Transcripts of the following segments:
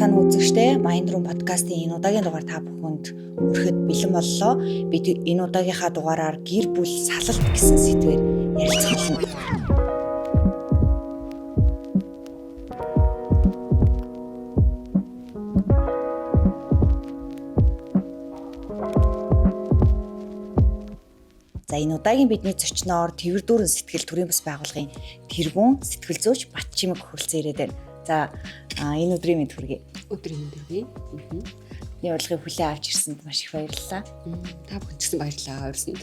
Байцгаана уу үзэгчдээ. Mind Room подкастын энэ удаагийн дугаар та бүхэнд хүрэхэд бэлэн боллоо. Бид энэ удаагийнхаа дугаараар гэр бүл салалт гэсэн сэдвээр ярилцах болно. За энэ удаагийн бидний зочноор Тэвэр дүүрэн сэтгэл төрийн бас байгууллагын тэргүүн сэтгэл зүйч Батчимэг хүрэлцэн ирээд байна. За энэ өдрийн мэнд хүргэе. Өдрийн мэнд хүргэе. Миний урилгыг хүлээн авч ирсэнд маш их баярлалаа. Та бүхэн ч гэсэн баярлалаа урьсанд.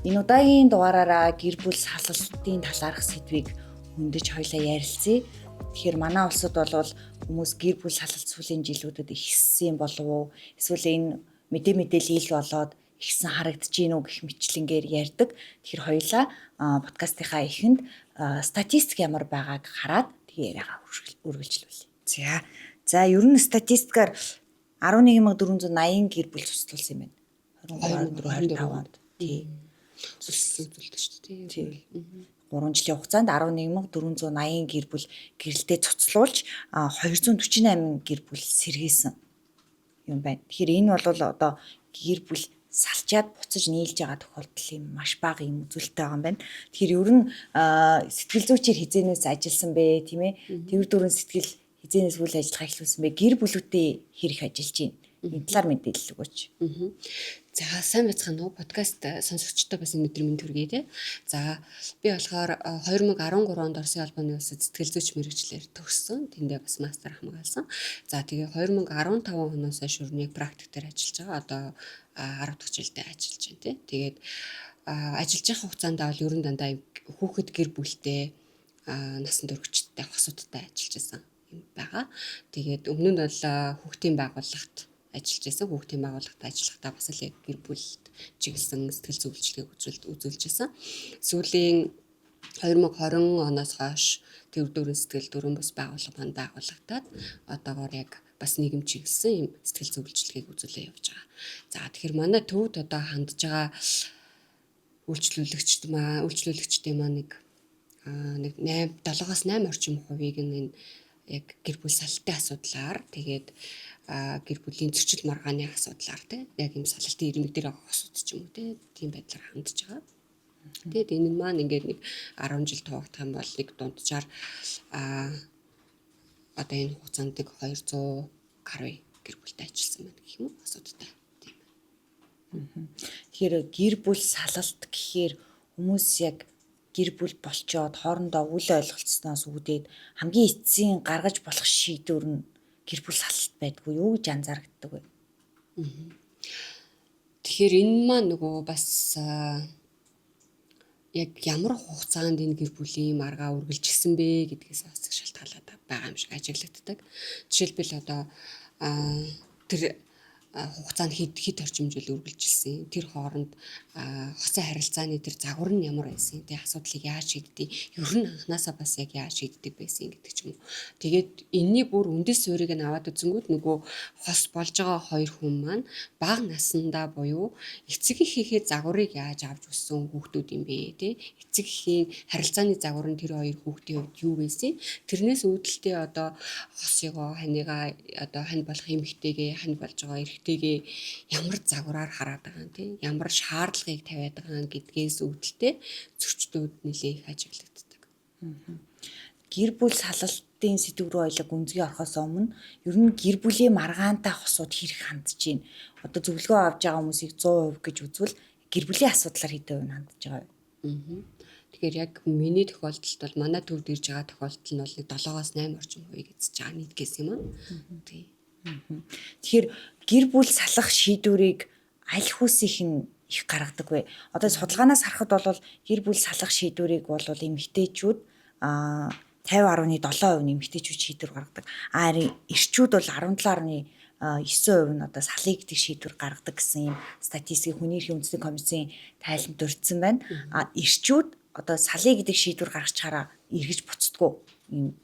Энэ удаагийн дугаараараа гэр бүл салалтын талаарх сэдвийг хөндөж хоёлаа ярилцъя. Тэгэхээр манай улсад бол хүмүүс гэр бүл салалт сүүлийн жилүүдэд ихссэн болов уу? Эсвэл энэ мэдээ мэдээлэл ил болоод ихсэн харагдаж гин үү гэх мэтчлэнгээр ярьдаг. Тэгэхээр хоёлаа подкастынхаа эхэнд статистик ямар байгааг хараад тэгээ яриагаа үргэлжлүүлье. За. За ер нь статистикаар 11,480 гэр бүл цуцлуулсан юм байна. 23, 24, 25 онд. Тий. Цуцлсан үзүүлдэг шүү дээ. Тий. 3 жилийн хугацаанд 11,480 гэр бүл гэрэлдээ цуцлуулж 248 гэр бүл сэргээсэн юм байна. Тэгэхээр энэ бол одоо гэр бүл салчаад буцаж нийлж байгаа тохиолдол юм маш бага юм үзүүлэлттэй байгаа юм байна. Тэгэхээр ер нь сэтгэл зүйчээр хизээнээс ажилласан бэ, тийм ээ? Тэвэр дүүрэн сэтгэл хизээнээс үйл ажиллагаа эхлүүлсэн бэ? Гэр бүлүүдтэй хэр их ажиллаж байна? Энэ талаар мэдээлэл өгөөч. За сайн байцгаана уу? Подкаст сонсогчдод бас энэ өдрийн мэнд хүргэе те. За би болохоор 2013 онд Оросын холбооны улсад сэтгэл зүйч мэргэжлээр төгссөн. Тэндээ бас мастер хамгаалсан. За тэгээ 2015 оноос хойш ер нь яг практик дээр ажиллаж байгаа. Одоо 10 дахь жилдээ ажиллаж байна те. Тэгээд ажиллаж байгаа хугацаанд бол ер нь дандаа хүүхэд гэр бүлтэй насан туршидтай хосуудтай ажиллаж байсан юм байгаа. Тэгээд өмнө нь бол хүүхдийн байгууллагт ажиллаж байсан. Хүүхдийн байгууллагт ажиллахдаа бас л яг гэр бүлд чиглэсэн сэтгэл зүйн үйлчилгээг үзүүлж байсан. Сүүлийн 2020 оноос хойш Тэвэр дүүрэн сэтгэл дөрвөн бус байгууллага маань байгуулагдаад одоогоор яг бас нийгэм чиглэсэн юм сэтгэл зүйн үйлчилгээг үзүүлээ явж байгаа. За тэгэхээр манай төвд одоо хандж байгаа үйлчлүүлэгчдийн маань нэг 8 7-оос 8 орчим хувийг нь энэ яг гэр бүл салалтын асуудлаар тэгээд гэр бүлийн зөрчил маргааны асуудлаар тий яг юм салалтын ирмэг дээр байгаа асуудал ч юм уу тий тийм байдлаар хандж байгаа. Тэгээд энэ нь маань ингээд нэг 10 жил туваагдах юм бол нэг дунджаар одоо энэ хугацаанд нэг 200 гаруй гэр бүлтэй ажилласан байна гэх юм уу асуудалтай тийм. Тэгэхээр гэр бүл салалт гэхээр хүмүүс яг гэр бүл болчоод хоорондоо үл ойлголцсноос үүдээд хамгийн эцсийн гаргаж болох шийдвэр нь гэр бүл салалт байдгүй юу гэж анзаардаг вэ? Тэгэхээр энэ маань нөгөө бас яг ямар хугацаанд энэ гэр бүлийн маргаа үргэлжилсэн бэ гэдгээс бас шалтгаалаад байгаа юм шиг ажиглагддаг. Жишээлбэл одоо тэр хугацаанд хэд хэд орчим жил үргэлжилсэн. Тэр хооронд хоцой харилцааны тэр загвар нь ямар байсан, тэ асуудлыг яаж шийддэг, ер нь анханасаа бас яг яаж шийддэг байсан гэдэг ч юм уу. Тэгээд энэний бүр үндэс суурийг нь аваад үзэнгүүт нөгөө хос болж байгаа хоёр хүн маань бага насндаа буюу эцэг эхийнхээ загварыг яаж авч өссөн хүүхдүүд юм бэ, тэ эцэг эхийн харилцааны загвар нь тэр хоёр хүүхдийн хувьд юу байсан. Тэрнээс үүдэлтэй одоо хосыгоо ханигаа одоо хань болох эмэгтэйгээ хань болж байгаа эрэгтэйгээ ямар загвараар хараад байгаа юм тий ямар шаардлагыг тавиад байгаа юм гэдгээс үүдэлтэй зөрчдүүд нэлээд их ажиглагддаг. Гэр бүл салалтын сэдв рүү ойлог гүнзгий орохоос өмнө ер нь гэр бүлийн маргаантай хосууд хэрэг хандж байна. Одоо зөвлөгөө авч байгаа хүмүүсийг 100% гэж үзвэл гэр бүлийн асуудлаар хэдэн хувь нь хандж байгаа вэ? Тэгэхээр яг миний тохиолдолд бол манай төвд ирж байгаа тохиолдол нь бол нэг 7-оос 8 орчим хувийг эзэж байгаа нийтгээс юм аа. Тий. Тэгэхээр гэр бүл салах шийдвэрийг аль хүүсийнх нь их гаргадаг вэ? Одоо судалгаанаас харахад бол гэр бүл салах шийдвэрийг бол эмэгтэйчүүд 50.7% нь эмэгтэйчүүд шийдвэр гаргадаг. Харин эрчүүд бол 17.9% нь одоо салъя гэдэг шийдвэр гаргадаг гэсэн юм статистикийн хүний эрхийн үндэсний комиссийн тайланд дурдсан байна. Эрчүүд одоо салъя гэдэг шийдвэр гаргачаараа эргэж буцдаггүй. Ийм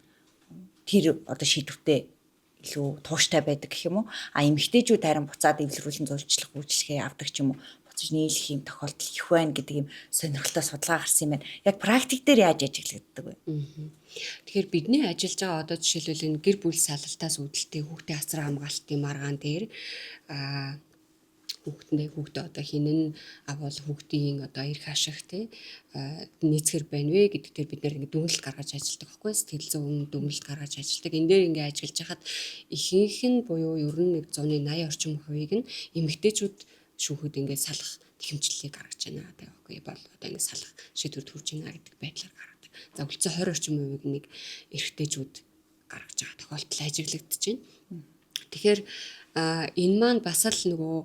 тэр одоо шийдвэртэй илүү тууштай байдаг гэх юм уу? Эмэгтэйчүүд харин буцаад эвлэрүүлэн зулчлах үйлчлэгээ авдаг ч юм уу, буцаж буцаж нийлэх юм тохиолдол их байна гэдэг юм сонирхолтой судалгаа гарсан юм байна. Яг практик дээр яаж ажиглагддаг вэ? Тэгэхээр бидний ажиллаж байгаа одоо жишээлбэл энэ гэр бүл салалтаас үүдэлтэй хүүхдийн асар хамгаалтын маргаан дээр хүүхдэндээ хүүхдээ одоо хинэн авал хүүхдийн одоо эрх ашиг те нийцгэр байна вэ гэдэг дээр бид нэр ингэ дүгнэлт гаргаж ажилладаг байхгүй, сэтгэл зүйн дүгнэлт гаргаж ажилладаг. Энэ дээр ингэ ажиллаж хахад ихэнх нь буюу ер нь нэг 180 орчим хувийг нь эмэгтэйчүүд шүүхэд ингэ салах хэмжлэлийг гаргаж байна гэдэг байхгүй бол одоо ингэ салах шийдвэрт хүрж байна гэдэг байдлаар гаргадаг. За үлдсэн 20 орчим хувийг нэг эрэгтэйчүүд гаргаж байгаа тохиолдол ажиглагдаж байна. Тэгэхээр энэ маань бас л нөгөө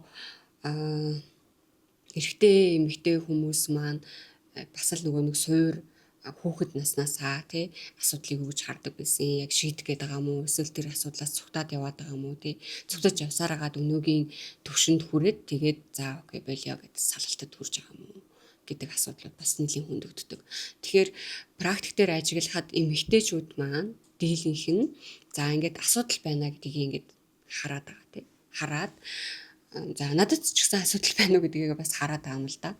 эрэгтэй эмэгтэй хүмүүс маань бас л нөгөө нэг суур хүүхэд наснаасаа тий асуудлыг өгж хардаг байсан. Яг шийдэх гээд байгаа мó эсвэл тэр асуудлаас цугтаад яваад байгаа мó тий цугтаж явсаар хагаад өнөөгийн төвшөнд хүрээд тэгээд за окей болио гэд салалтад хүрж байгаа мó гэдэг асуудлууд бас нэлийн хөндөгддөг. Тэгэхээр практик дээр ажиглахад эмэгтэйчүүд маань дийлэнх нь за ингээд асуудал байна гэдгийг ингээд хараад байгаа тий. Хараад за надад ч гэсэн асуудал байна уу гэдгийг бас хараад байгаа юм л да.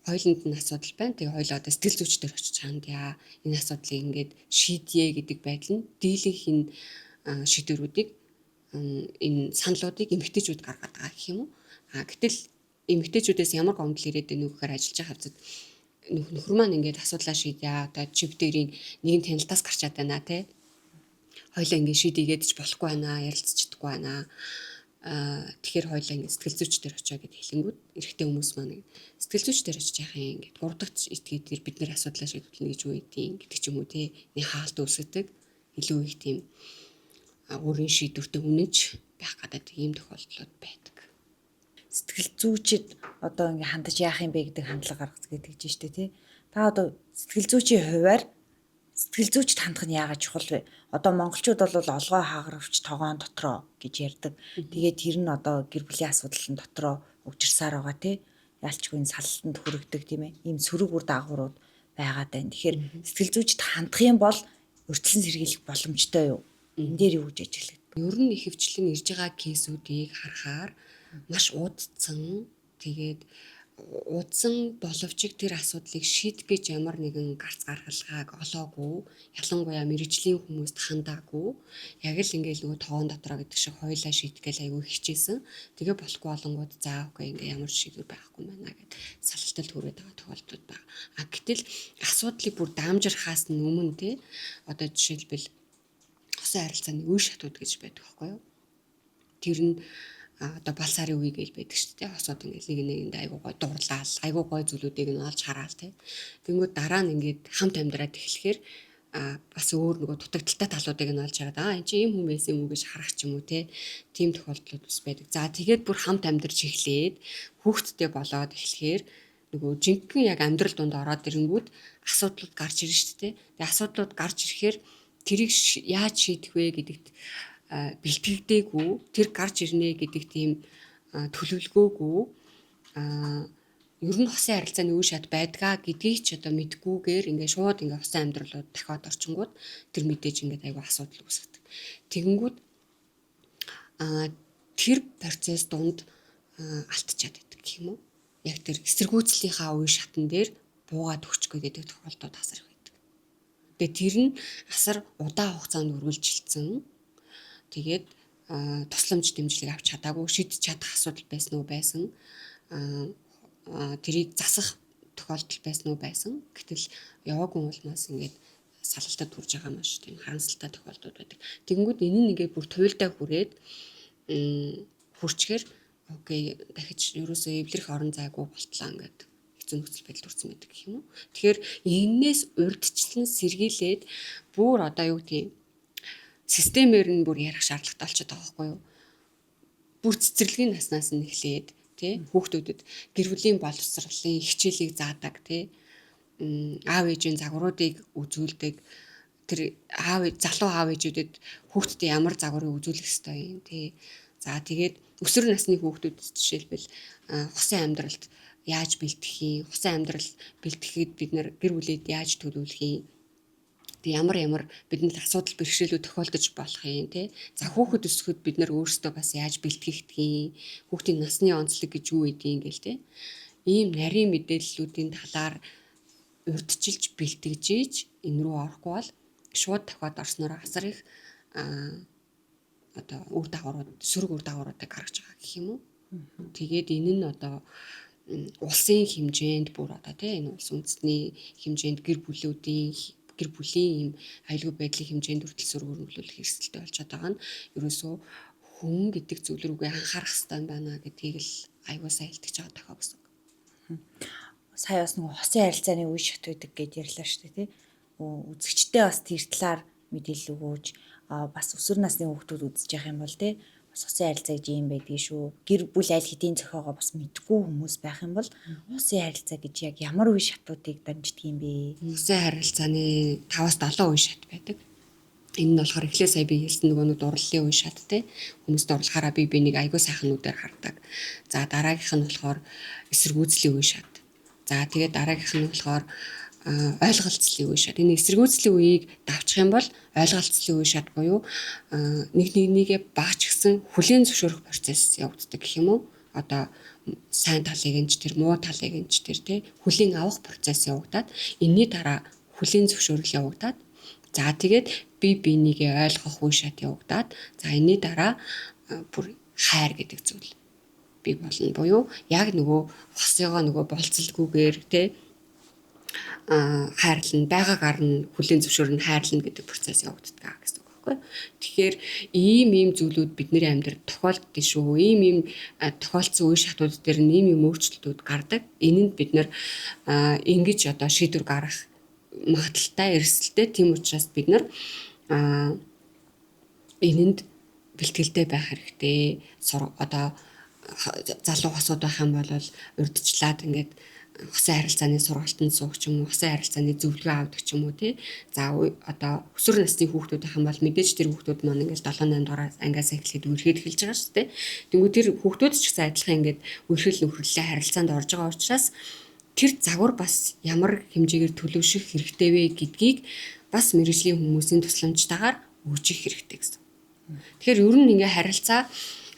Хоёуланд нь асуудал байна. Тэгээ хоёулаа одоо сэтгэл зүйч дээр очиж хандъя. Энэ асуудлыг ингээд шийдье гэдэг байдал нь дийлэнх энэ шийдвэрүүдийг энэ саналуудыг эмэгтэйчүүд гаргаад байгаа гэх юм уу. А гэтэл эмэгтэйчүүдээс ямар гомдол ирээд байна вэ гэхээр ажиллаж байгаа хавцад нөхөр маань ингээд асуудлаа шийдье. Одоо чив дээрийн нэгэн танилтаас гарчаад байна те. Хоёулаа ингээд шийдийгээд ч болохгүй байна, ярилцж чадахгүй байна. Тэгэхээр хоёулаа ингээд сэтгэл зүйч дээр очоо гэд хэлэнгүүд эрэгтэй хүмүүс маань сэтгэл зүйч дээр очиж яах юм ингээд гурав дахь этгээд тэр бид нэр асуудлаа шийдвэрлэнэ гэж юу гэдгийг гэдэг ч юм уу те. Нэг хаалт үүсгэдэг. Илүү их тийм өөрийн шийдвэртэй үнэнч байх гэдэг ийм тохиолдлууд байдаг. Сэтгэл зүйчд одоо ингээ хандаж яах юм бэ гэдэг хандлага гаргах гэдэг чинь шүү дээ тий. Та одоо сэтгэл зүйчийн хувиар сэтгэл зүйчд хандах нь яагаад чухал вэ? Одоо монголчууд бол олгой хагаравч тогоон дотроо гэж ярьдаг. Тэгээд тэр нь одоо гэр бүлийн асуудал нь дотроо угжирсаар байгаа тий. Ялчгүй салалтанд хүрэгдэг тийм ээ. Ийм сөрөг үр дагаврууд байгаад байна. Тэгэхээр сэтгэл зүйчд хандах юм бол урьдчилан сэргийлэх боломжтой юу? Энэ дээр юу гэж ажиглагдав? Ер нь ихэвчлэн ирж байгаа кейсүүдийг харахаар маш удцсан. Тэгээд удсан боловч тэр асуудлыг шийдэх гэж ямар нэгэн гарц гаргалгааг олоогүй, ялангуяа мэрэгжлийн хүмүүст хандаагүй, яг л ингээл нөгөө тоон дотроо гэдэг шиг хоёлаа шийдэх гээл айгүй хичээсэн. Тэгээ болохгүй болонгууд за окей ингээ ямар шийдвэр байхгүй байна гэд салалтад хүрээд байгаа тохиолдлууд байна. А гэтэл асуудлыг бүр даамжрахаас нь өмнө те одоо жишээлбэл хосын харилцааны үе шатууд гэж байдаг байхгүй юу? Тэр нь одоо балсарын үе гэж байдаг шүү дээ. Хосууд ингээд нэг нэгэнд айгуу гой дурлал, айгуу гой зүйлүүдийг нь олж хараал тий. Тэнгүүд дараа нь ингээд хамт амьдраад эхлэхээр бас өөр нөгөө дутагдaltaй талуудыг нь олж хараад аа энэ чинь ийм хүн байсан юм уу гэж харах ч юм уу тий. Тийм тохиолдлууд бас байдаг. За тэгээд бүр хамт амьдарч эхлээд хүүхэдтэй болоод эхлэхээр нөгөө жинхэнэ яг амьдрал дунд ороод ирэнгүүд асуудлууд гарч ирнэ шүү дээ. Тэгээ асуудлууд гарч ирэхээр тэрийг яаж шийдэх вэ гэдэгт бэлтгэгдээгүй, тэр гарч ирнэ гэдэг тийм төлөвлөгөөгүй, ер нь хосын харилцааны үе шат байдгаа гэдгийг ч одоо мэдгүйгээр ингээд шууд ингээд хосын амьдралууд дахиад орчингууд тэр мэдээж ингээд айгүй асуудал үүсгэдэг. Тэгэнгүүт тэр процесс дунд алтчаад байдаг гэх юм уу? Яг тэр эсэргүүцлийнхаа үе шатан дээр буугаад өгчих гээд байдаг тохиолдлууд асар их байдаг. Тэгээ тэр нь асар удаан хугацаанд үргэлжилсэн. Тэгээд тусламж дэмжлэг авч чадаагүй, шийдэж чадах асуудал байсан уу байсан. Тэрийг засах тохиолдол байсан уу байсан. Гэтэл яваагүй улмаас ингээд салалтад хүрж байгаа маш тийм харамсалтай тохиолдлууд байдаг. Тэгэнгүүт энэ нь ингээд бүр туйлдаа хүрээд хүрчгээр окей дахиж ерөөсөө эвлэрэх орон зайгүй болтлоо ингээд хэцүү нөхцөл байдалд хүрсэн байдаг гэх юм уу. Тэгэхээр энээс урьдчилан сэргийлээд бүр одоо юу гэдгийг системээр нь бүр ярих шаардлагатай болчиход байгаа байхгүй юу? Бүр цэцэрлэгийн наснаас нь эхлээд тий хүүхдүүдэд гэр бүлийн боловсролын хичээлийг заадаг тий аав ээжийн загваруудыг үзүүлдэг, тэр аав залуу аав ээжүүдэд хүүхдэд ямар загварыг үзүүлэх ёстой юм тий. За тэгээд өсвөр насны хүүхдүүдэд жишээлбэл хосын амьдралд яаж бэлтгэх юм, хосын амьдрал бэлтгэхэд бид нэр гэр бүлээд яаж төлөвлөх юм, тэг ямар ямар бидэнд асуудал бэрхшээлүүд тохиолдож болох юм те. За хүүхэд өсөхөд бид нар өөрсдөө бас яаж бэлтгэх юм, хүүхдийн насны онцлог гэж юу гэдгийг ингээл те. Ийм нарийн мэдээллүүдийн талаар урьдчилж бэлтгэж ийж энэ рүү орохгүй бол шууд дахиад орсноор асар их одоо үр дагаврууд, сөрөг үр дагавруудыг гаргаж байгаа гэх юм уу. Тэгээд энэ нь одоо улсын хэмжээнд бүр одоо тий энэ улс үндэстний хэмжээнд гэр бүлүүдийн гэр бүлийн ийм аюулгүй байдлын хэмжээнд хүртэл сөрөг өрнөлүүлэх эрсдэлтэй болж байгаа нь ерөөсөө хүн гэдэг зүйл рүүгээ анхаарах хэрэгтэй байна гэдгийг л аюул сайн илтгэж байгаа тохио гэсэн. Сая бас нөгөө хосын харилцааны үе шат байдаг гэж ярьлаа шүү дээ тий. Үзэгчтэй бас тэр талаар мэдээлэл өгөөж, бас өсвөр насны хүүхдүүд үзэж явах юм бол тий бас хосын харилцаа гэж юм байдгийг шүү. Гэр бүл аль хэдийн зохиогоо бас мэдгүй хүмүүс байх юм бол хосын харилцаа гэж яг ямар үе шатуудыг дамждаг юм бэ? Хосын харилцааны 5-7 үе шат байдаг. Энэ нь болохоор эхлээ сая би хэлсэн нөгөө нэг дурлалын үе шат те. Хүмүүс дурлахаараа би бинийг айгүй сайхан нүдээр хардаг. За дараагийнх нь болохоор эсэргүүцлийн үе шат. За тэгээд дараагийнх нь болохоор ойлголцлын үе шат. Энэ эсэргүүцлийн үеийг давчих юм бол ойлголцлын үе шат буюу нэг нэгнийгээ баач гисэн хүлээн зөвшөөрөх процесс явагддаг гэх юм уу? Одоо сайн талыг нь ч тэр муу талыг нь ч тэр тий хүлээн авах процесс явагдаад энэний дараа хүлээн зөвшөөрөл явагдаад за тэгээд би бинийгээ ойлгох үе шат явагдаад за энэний дараа бүр хайр гэдэг зүйл бий болно. Буюу яг нөгөө хосыгоо нөгөө болцолгүйгээр тий хайрлна, байгаагаар нь хүлээн зөвшөөрнө, хайрлна гэдэг процесс явагддаг гэсэн үг байхгүй. Тэгэхээр ийм ийм зүйлүүд бидний амьдралд тохиолддог шүү. Ийм ийм тохиолдсон үе шатууд дээр нь ийм ийм өөрчлөлтүүд гардаг. Энэнд бид нэр ингэж одоо шийдвэр гаргах магадлалтай, эрсдэлтэй. Тийм учраас бид нар энэнд бэлтгэлтэй байх хэрэгтэй. Одоо залуу хосууд байх юм бол урьдчилаад ингээд хосын харилцааны сургалтанд суух ч юм уу, хосын харилцааны зөвлөгөө авдаг ч юм уу тий. За одоо өсвөр насны хүүхдүүд байх юм бол мэдээж тэр хүүхдүүд маань ингээд 7 8 дугаар ангиас эхлээд үерхэд эхэлж байгаа шүү дээ. Тэнгүү тэр хүүхдүүд ч гэсэн адилхан ингээд үерхэл нөхөрлөлийн харилцаанд орж байгаа учраас тэр загвар бас ямар хэмжээгээр төлөвшөх хэрэгтэй вэ гэдгийг бас мэргэжлийн хүмүүсийн тусламжтайгаар өгчих хэрэгтэй гэсэн. Тэгэхээр ер нь ингээ харилцаа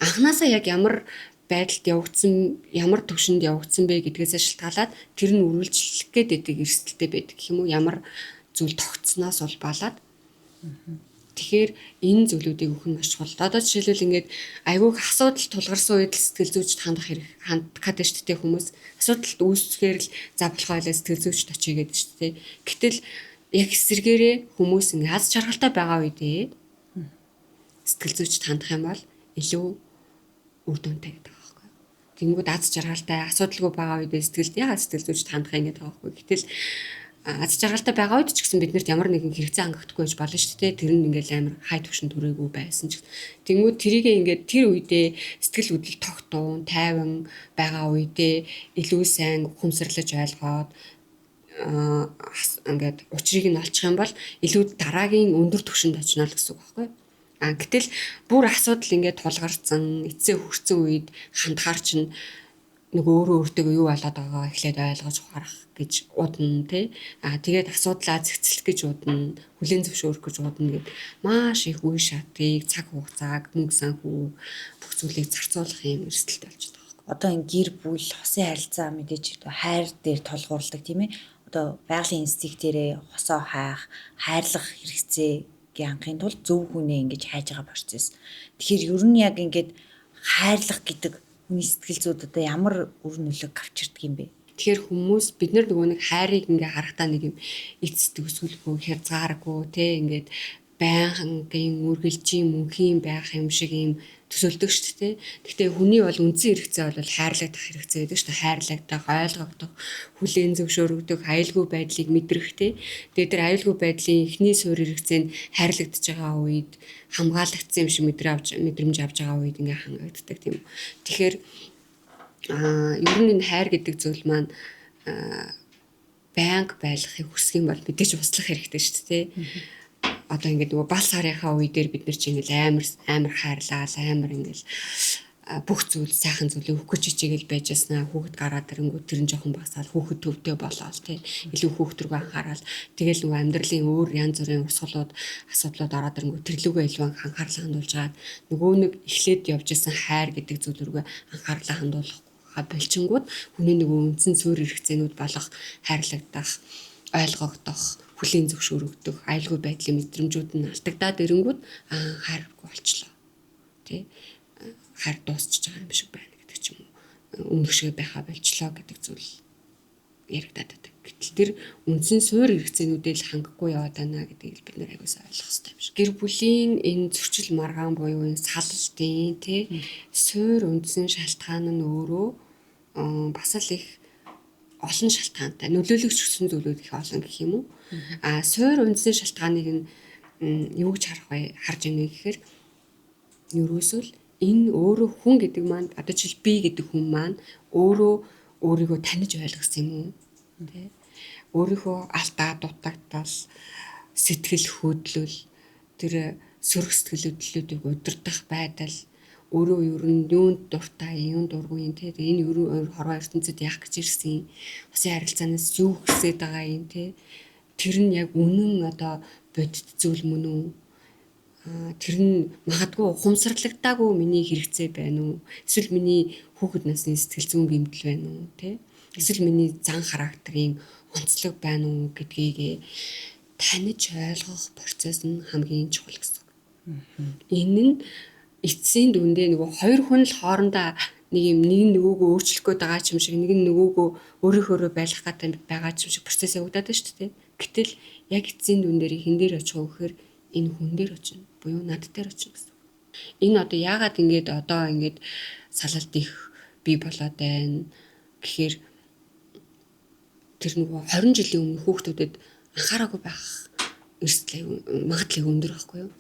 анханасаа яг ямар байдалд явагдсан, ямар төвшөнд явагдсан бэ гэдгээсээ шалтгаалаад тэр нь үргэлжлэх гээд байдаг эрсдэлтэй байдаг гэх юм уу? Ямар зүйл тогтсноос улбаалаад. Тэгэхээр энэ зүйлүүдийг өгөх нь маш чухал. Одоо жишээлбэл ингээд айгүйх асуудал тулгарсан үед л сэтгэл зүйчд хандах хэрэг хандах гэдэг шүү дээ хүмүүс. Асуудалд үүсгэхээр л за болох байлаа сэтгэл зүйчд очие гэдэг шүү дээ. Гэтэл яг эсэргээрээ хүмүүс ингээд аз жаргалтай байгаа үедээ сэтгэл зүйчд хандах юм бол илүү үр дүнтэй гэдэг байгаа байхгүй. Тэнгүүд аз жаргалтай асуудалгүй байгаа үедээ сэтгэлд яагаад сэтгэл зүйчд хандах юм гэдэг байгаа байхгүй. Гэтэл аз жаргалтай байгаа үед ч гэсэн биднэрт ямар нэгэн хэрэгцээ хангахдаггүй байж болно шүү дээ. Тэр нь ингээл амар хай түвшин түрээгүй байсан ч. Тэнгүүд тэрийгээ ингээд тэр үедээ сэтгэл хөдлөл тогтун, тайван байгаа үедээ илүү сайн ухамсарлаж ойлгоод ингээд учрыг нь олчих юм бол илүү дараагийн өндөр түвшинд очино л гэсэн үг байхгүй. А гэтэл бүр асуудал ингээд тулгарсан, эцсээ хүрсэн үед хандхаар чинь нөгөө өөрөө өөртөө юу болоод байгаагаа эхлээд ойлгож ухаарах гэж удна тий. А тэгээд асуудлаа зэгцлэх гэж удна, хүлээн зөвшөөрөх гэж удна гэд маш их үе шатыг, цаг хугацааг, мөнгө санхүү бүх зүйлийг зарцуулах юм эрсдэлтэй болж байгаа байхгүй. Одоо энэ гэр бүл, хосын харилцаа мэдээж хайр дээр тулгуурладаг тийм ээ. Одоо байгалийн инстинктээрээ хосоо хайх, хайрлах хэрэгцээ анхын тулд зөв хүнээ ингэж хайж байгаа процесс. Тэгэхээр ер нь яг ингээд хайрлах гэдэг хүний сэтгэл зүйд одоо ямар үр нөлөөг авчирдаг юм бэ? Тэгэхээр хүмүүс бид нар нөгөө нэг хайрыг ингээ харахтаа нэг юм эц төгсгөлгүй, хязгааргүй те ингээд байнгангийн үргэлжийн мөнхийн байх юм шиг юм төсөөлдөг шүү дээ. Гэхдээ хүний бол үндсэн хэрэгцээ бол хайрлагдах хэрэгцээ гэдэг шүү дээ. Хайрлагдах, ойлгогдох, хүлээн зөвшөөрөгдөх, аюулгүй байдлыг мэдрэх те. Тэгээд тэр аюулгүй байдлын эхний суурь хэрэгцээ нь хайрлагдж байгаа үед хамгаалагдсан юм шиг мэдрэмж авч байгаа үед ингээ хангагддаг тийм үү. Тэгэхээр ер нь энэ хайр гэдэг зүйл маань байнга байлгахыг хүсэх юм бол мэдээж услах хэрэгтэй шүү дээ. Одоо ингээд нөгөө бал сарынхаа үе дээр бид нар чи ингээд амар амар хайрлаа, амар ингээд бүх зүйл сайхан зүйлийг өгөх гэж хичээгээл байж яснаа хүүхэд гараад ирэнгүүт тэр нь жоохон багасаал хүүхэд төвдөө болоол тий илүү хүүхэд рүү анхаарал тэгэл нөгөө амьдралын өөр янз бүрийн урсгалууд асуудлууд ороод ирэнгүүт тэрлүүгээ илүү анхаарлаа хандуулж гаад нөгөө нэг эхлээд явж исэн хайр гэдэг зүйл рүүгээ анхаарлаа хандуулах байха болчингууд хүний нөгөө үндсэн суурь хэрэгцээнүүд болох хайрлагдах, ойлгогдох, хүлээн зөвшөөрөгдөх, аюулгүй байдлын мэдрэмжүүд нь алдагдаад ирэнгүүт хайргүй болчлоо. Тэ? Хайр дуусчихж байгаа юм шиг байна гэдэг ч юм уу. Өмнөх шиг байха болчлоо гэдэг зүйл яригадаад байдаг. Гэтэл тэр үндсэн суурь хэрэгцээнүүдээ л хангахгүй яваад байна гэдгийг бид нэр аягуулсаа ойлгох хэрэгтэй юм шиг. Гэр бүлийн энэ зөрчил маргаан буюу энэ салалтын тий суурь үндсэн шалтгаан нь өөрөө бас л их олон шалтгаантай нөлөөлөгч гэсэн зүйлүүд их олон гэх юм уу. А суурь үндсэн шалтгааныг нь юу гэж харах вэ? Харж байна гэхээр ерөөсөө л энэ өөрөө хүн гэдэг маань одоо жишээл би гэдэг хүн маань өөрөө өөрийгөө таних ойлгосон юм уу? Тэ? Өөрийнхөө алдаа, дутагдал, сэтгэл хөдлөл, тэр сөрөг сэтгэл хөдлөлүүдийг удирдах байдал, өөрөө ер нь юунд дуртай, юунд дургүй юм те. Энэ ер нь хорвоо ертөнцид яах гэж ирсэн, усын харилцаанаас юу хүсээд байгаа юм те. Тэр нь яг үнэн одоо бодит зүйл мөн үү? Тэр нь магадгүй ухамсарлагдаагүй миний хэрэгцээ байна уу? Эсвэл миний хүүхэд насны сэтгэл зүйн гэмтэл байна уу те? Эсвэл миний зан характерын онцлог байна уу гэдгийг таних ойлгох процесс нь хамгийн чухал гэсэн. Энэ нь эцсийн дүндээ нөгөө хоёр хүн л хоорондоо нэг юм нэг нь нөгөөгөө өөрчлөх гээд байгаа ч юм шиг, нэг нь нөгөөгөө өөрийнхөөрөө байлгах гэдэг байгаа ч юм шиг процесс явагдаад байна шүү дээ. Гэтэл яг эцсийн дүн дээр хэн дээр очих вэ гэхээр энэ хүн дээр очино. Буюу над дээр очино гэсэн. Энэ одоо яагаад ингэж одоо ингэж салалт их бий болоод байна гэхээр тэр нөгөө 20 жилийн өмнө хүүхдүүдэд анхаараагүй байх эрсдэл магадлал өндөр байхгүй юу?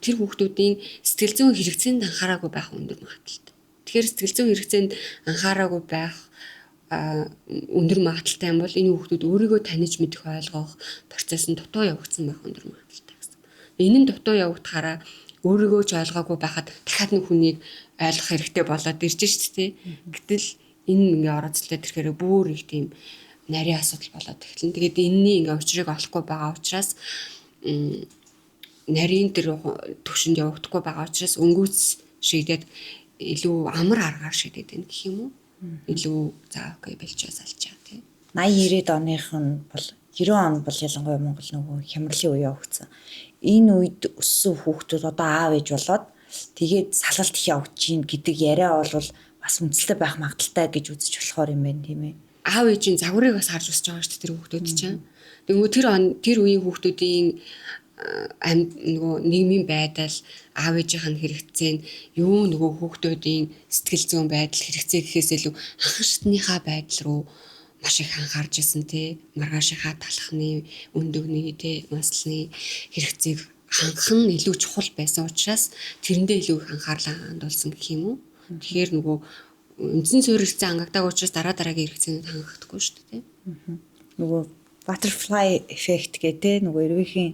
Тэр хүүхдүүдийн сэтгэл зүйн хэрэгцээнд анхаараагүй байх өндөр магадлалтай. Тэгэхээр сэтгэл зүйн хэрэгцээнд анхаараагүй байх өндөр магадлалтай юм бол энэ хүүхдүүд өөрийгөө таних мэдэх ойлгох процесс нь дутуу явагдсан байх өндөр магадлалтай гэсэн. Энэ нь дутуу явагдахаараа өөрийгөө ч ойлгоогүй байхад дахиад нэг хүнийг ойлгох хэрэгтэй болоод ирж шít тээ. Гэтэл энэ ингээ орооцолтой тэрхээр бүр их тийм нарийн асуудал болоод эхэлнэ. Тэгээд энэний ингээ учрыг олохгүй байгаа учраас нарийн тэр төвшөнд явагдахгүй байгаа учраас өнгөөц шийдээд илүү амар аргаар шийдээд байна гэх юм уу? Илүү за окей болчоо салчаа тий. 80 90-ад оных нь бол 90 он бол ялангуяа Монгол нөгөө хямралын үе явагдсан. Энэ үед өссөн хүүхдүүд одоо аав ээж болоод тэгээд салалт их явагдаж гин гэдэг яриа бол бас үнэлтэй байх магадaltaй гэж үзэж болохоор юм байна тийм ээ. Аав ээжийн загварыг бас харж өсөж байгаа шүү дээ тэр хүүхдүүд чинь. Тэнгүү тэр он тэр үеийн хүүхдүүдийн амьд нөгөө нийгмийн байдал, аав ээжийнх нь хэрэгцээ нь юу нөгөө хүүхдүүдийн сэтгэл зүйн байдал хэрэгцээ гэхээс илүү анхан шатныхаа байдал руу маш их анхаарч исэн тий. Маргаашийнхаа талхны, өндөгний тий, маслны хэрэгцээг хангах нь илүү чухал байсан учраас тэрэндээ илүү их анхаарлаа хандуулсан гэх юм уу. Тэгэхээр нөгөө үндсэн суурь хэрэгцээ хангагдаагүй учраас дараа дараагийн хэрэгцээнүүд хангахдаггүй шүү дээ тий. Нөгөө butterfly effect гэх тий нөгөө эрвээхийн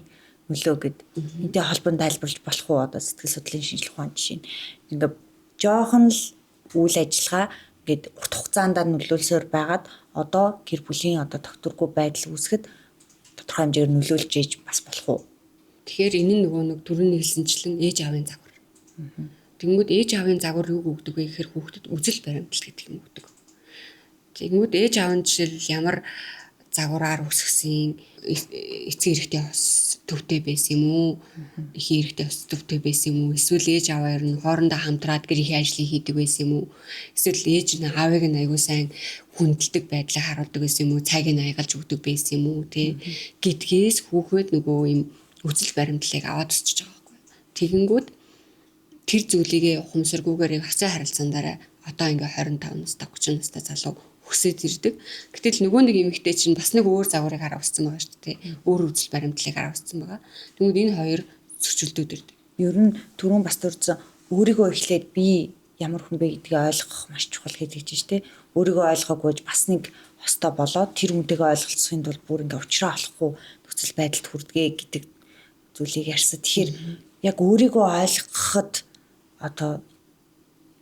нөлөө гэд энтэй холбон тайлбарлаж болох уу одоо сэтгэл судлалын шинжлэх ухаан жишээ нь ингээ жоохон л үйл ажиллагаа ингээд урт хугацаанд нөлөөлсөөр байгаад одоо гэр бүлийн одоо тогтворгүй байдал үүсгэхэд тодорхой хэмжээгээр нөлөөлж ээж бас болох уу? Тэгэхээр энэ нь нөгөө нэг түрүүний хэлсэнчлэн ээж аавын загвар. Тэнгүүд ээж аавын загвар юу өгдөг вэ гэхээр хүүхдэд үзэл баримтлал гэдэг юм өгдөг. Тэнгүүд ээж аав нь жишээл ямар загвараар өсгсөн, эцэг эрхтэй бас төвтэй байсан юм уу? Эхийн эрхтэй бас төвтэй байсан юм уу? Эсвэл ээж аваа ер нь хоорондоо хамтраад гэр ихийн ажлыг хийдэг байсан юм уу? Эсвэл ээж нь аавыг нь аягүй сайн хүндэлдэг байдлыг харуулдаг байсан юм уу? Цайг нь аягалж өгдөг байсан юм уу? Тэ гэдгээс хүүхэд нөгөө юм үзэл баримтлалыг аваад өсөж байгаа байхгүй. Тэгэнгүүт тэр зүйлийгээ ухамсаргүйгээр хацаа харилцаандаараа одоо ингээ 25 настай 30 настай залуу өсөд ирдэг. Гэтэл нөгөө нэг эмэгтэй чинь бас нэг өөр загварыг хараа өссөн байгаа шүү дээ. Өөр үзэл баримтлалыг хараа өссөн байгаа. Тэгмээд энэ хоёр зөрчилдөд ирдэг. Ер нь түрүүн бас дурдсан өөрийгөө эхлээд би ямар хүн бэ гэдгийг ойлгох маш чухал гэдэг чинь шүү дээ. Өөрийгөө ойлгоогүй бас нэг хостой болоод тэр хүнтэйгээ ойлголцохын тулд бүр ингээ уучраа олохгүй нөхцөл байдалд хүрдэгэ гэдэг зүйлийг ярьсан. Тэгэхээр яг өөрийгөө ойлгоход одоо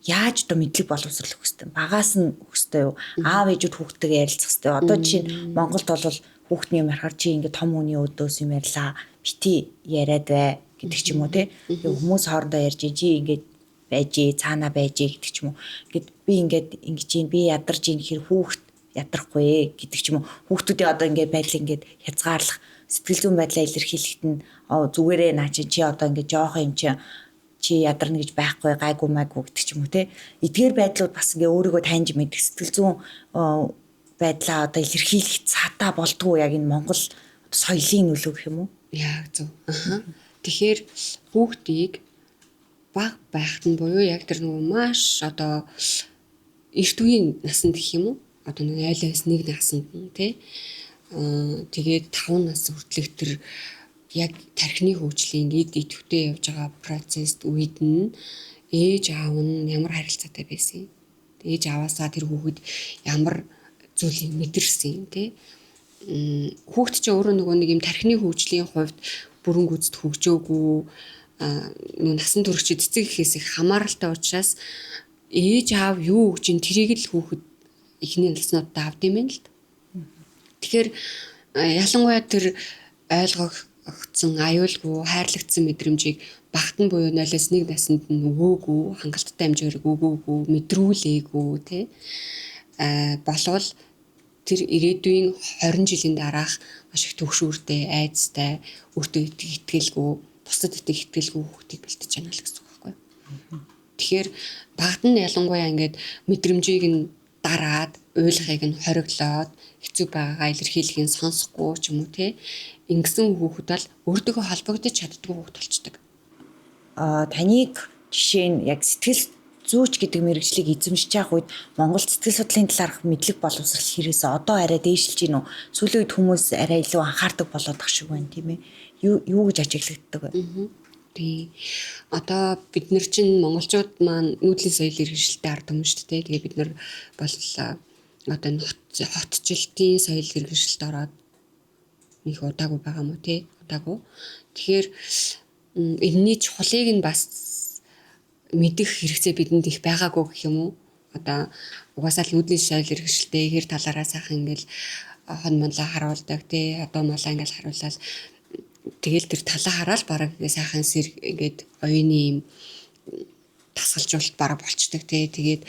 яаж одоо мэдлэг боловсрол өгөх хэвтэй, багаас нь өгөх хэвтэй юу? Аав ээжүүд хүүхдтэйгээ ярилцах хэвтэй. Одоо жишээ нь Монголд бол хүүхдний юм ярихаар чи ингээ том хүний өдөөс юм ярьлаа, бити яриад бай гэдэг ч юм уу те. Хүмүүс хоорондоо ярьж чи ингээд байжээ, цаанаа байжээ гэдэг ч юм уу. Ингээд би ингээд ингэж юм, би ядарч ийн хэр хүүхэд ядрахгүй гэдэг ч юм уу. Хүүхдүүдийн одоо ингээд байдлыг ингээд хязгаарлах, сэтгэл зүйн байдлаа илэрхийлэхэд нь зүгээрээ наа чи одоо ингээд жоохон юм чи ядарна гэж байхгүй, гайгүй майгүй гэдэг ч юм уу те. Эдгээр байдлууд бас ингээ өөрийгөө таньж мэдэх, сэтгэл зүйн байдлаа одоо илэрхийлэх цаатай болдгоо яг энэ Монгол соёлын нөлөө гэх юм уу? Яг зөв. Аха. Тэгэхээр хүүхдийг баг байхад нь буюу яг тэр нөгөө маш одоо эрт үеийн насанд гэх юм уу? Одоо нэг 0-аас 1 насанд нь тий. Тэгээд 5 нас хүртэлх тэр яг тархины хөгжлийн эд идэвхтэй явж байгаа процесс үед нь ээж аав нь ямар харилцаатай байсан юм? Ээж аваасаа тэр хүүхэд ямар зүйлийг мэдэрсэн тий? Хүүхэд чинь өөрөө нөгөө нэг юм тархины хөгжлийн хувьд бүрэн гүйцэд хөгжөөгүй, нөгөө насан туршид цэцэг гэхээс их хамааралтай учраас ээж аав юу өгч ин тэрийг л хүүхэд эхний наснуудаа авд юм байна л да. Тэгэхээр ялангуяа тэр ойлгогдсон, аюулгүй, хайрлагдсан мэдрэмжийг багт нь буюу 0-аас 1 наснд нь өгөөгүй, хангалттай хэмжээгээр өгөөгүй, мэдрүүлээгүй тий. Болвол тэр ирээдүйн 20 жилийн дараах маш их төгшүүртэй, айдастай, өөртөө итгэлгүй, бусдад итгэх итгэлгүй хүүхдийг бэлтэж байна л гэсэн үг байхгүй юу? Тэгэхээр багт нь ялангуяа ингээд мэдрэмжийг нь дараад, уйлахыг нь хориглоод, хэцүү байгаагаа илэрхийлэхийг сонсохгүй ч юм уу те. Ингэсэн хүүхэд бол өөртөөгөө холбогдож чаддгүй хүүхэд болчдөг. Таныг жишээ нь яг сэтгэл зүйч гэдэг мэргэжлийг эзэмшиж явах үед Монгол сэтгэл судлалын талаарх мэдлэг боловсрал хэрэгээс одоо арай дээшилж гин үү? Сүүлийн үед хүмүүс арай илүү анхаардаг болоод ах шиг байна, тийм ээ. Юу гэж ажиглагддаг вэ? Тий. Одоо бид нар чинь монголчууд маань нүүдлийн соёл иргэншилтэй ард түмэн шүү дээ. Тэгээ бид нар бол одоо энэ хотчлтын соёл иргэншилд ороод нэг удаагүй байгаа мó тий? Удаагүй. Тэгэхээр энэний чухлыг нь бас мэдэх хэрэгцээ бидэнд их байгаагүй гэх юм уу? Одоо угаасаа л нүүдлийн соёл иргэншилтэй хэр талаараа сайхан ингээл хон манлаа харуулдаг тий? Одоо малаа ингээл харуулаад тэгэл тэр талаа хараал бараг сайхан сэрэг ингээд оюуны юм тасгалжуулалт бараг болчдөг тий. Тэгээд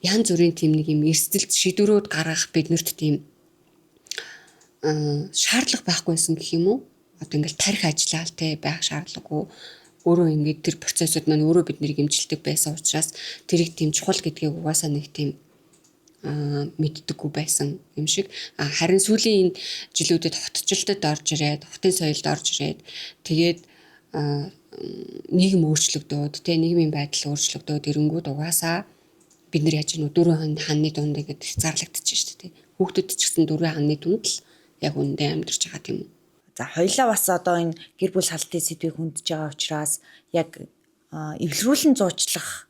янз бүрийн тийм нэг юм эрсдэлт шийдвэрүүд гаргах биднэрт тийм шаардлага байхгүйсэн гэх юм уу? Одоо ингээл тарих ажиллаал тий байх шаардлагагүй. Өөрөө ингээд тэр процессууд маань өөрөө биднийг имчилдэг байсан учраас тэрийг тийм чухал гэдгийг угаасаа нэг тийм мэддэггүй байсан юм шиг. Харин сүүлийн энэ жилүүдэд хотчлолтод орж ирээд, хотын соёлд орж ирээд, тэгээд нийгэм өөрчлөгдөөд, тэ нийгмийн байдал өөрчлөгдөөд ирэнгүүд угаасаа бид нар яаж нү дөрвөн ханны дунд ингээд хязгаарлагдчих шүү дээ. Хүүхдүүд ч гэсэн дөрвөн ханны дунд л яг үндэ амьдарч байгаа тийм үү. За хоёлаа бас одоо энэ гэр бүл салтын сэдвийг хөндөж байгаа учраас яг эвлэрүүлэн зуучлах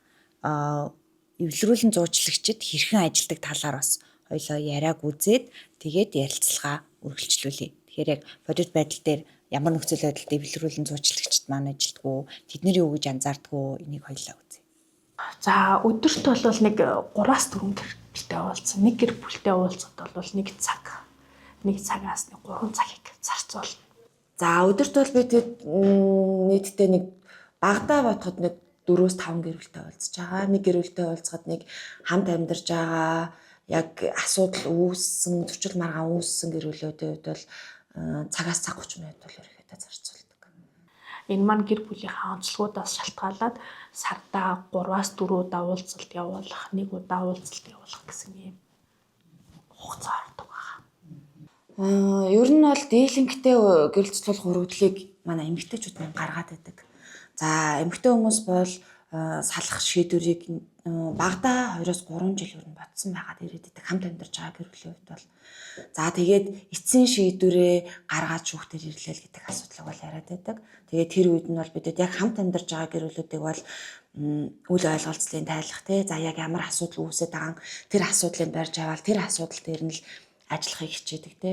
эвлэрүүлэн зуучлагчид хэрхэн ажилладаг талаар бас хоёлоо яриаг үзээд тэгээд ярилцлага үргэлжлүүлье. Тэгэхээр яг бодит байдал дээр ямар нөхцөл байдалд эвлэрүүлэн зуучлагчид маань ажилладаггүй, тэд нар юу гэж анзаардаггүй, энийг хоёлоо үзье. За өдөрт бол нэг 3-4 гэр бүлтэй уулзсан. Нэг гэр бүлтэй уулзахад бол нэг цаг. Нэг цагаас нэг 3 цагийг зарцуулна. За өдөрт бол би тэд нийтдээ нэг багадаа бодоход нэг 4-5 гэр бүлтэй уулзж байгаа. Нэг гэр бүлтэй уулзахад нэг хамт амьдарч байгаа, яг асуудал үүссэн, зөрчил маргаан үүссэн гэр бүлүүдийн хувьд бол цагаас цаг 30 минут бол ерөнхийдөө зарцуулдаг. Энэ маань гэр бүлийнхаа онцлогудаас шалтгаалаад сардаа 3-4 удаа уулзалт явуулах, нэг удаа уулзалт явуулах гэсэн ийм хугацаа ордог байгаа. Ер нь бол дийлэнхтэй гэрэл зохицуулах өргөдлийг манай эмэгтэйчүүд маань гаргаад байдаг. За эмэгтэй хүмүүс бол салах шийдвэрийг багадаа 2-3 жил өрн бодсон байгаад ирээд идэг хамт амьдарч байгаа гэр бүлийн хувьд бол. За тэгээд эцсийн шийдвэрээ гаргаад шүүхтэр ирлээ л гэдэг асуудлыг бол яриад байдаг. Тэгээд тэр үед нь бол бидэд яг хамт амьдарч байгаа гэр бүлүүдийг бол үл ойлголцлын тайлах те. За яг ямар асуудал үүсээд байгаа тэр асуудлыг барьж аваад тэр асуудал дээр нь л ажиллахыг хичээдэг те.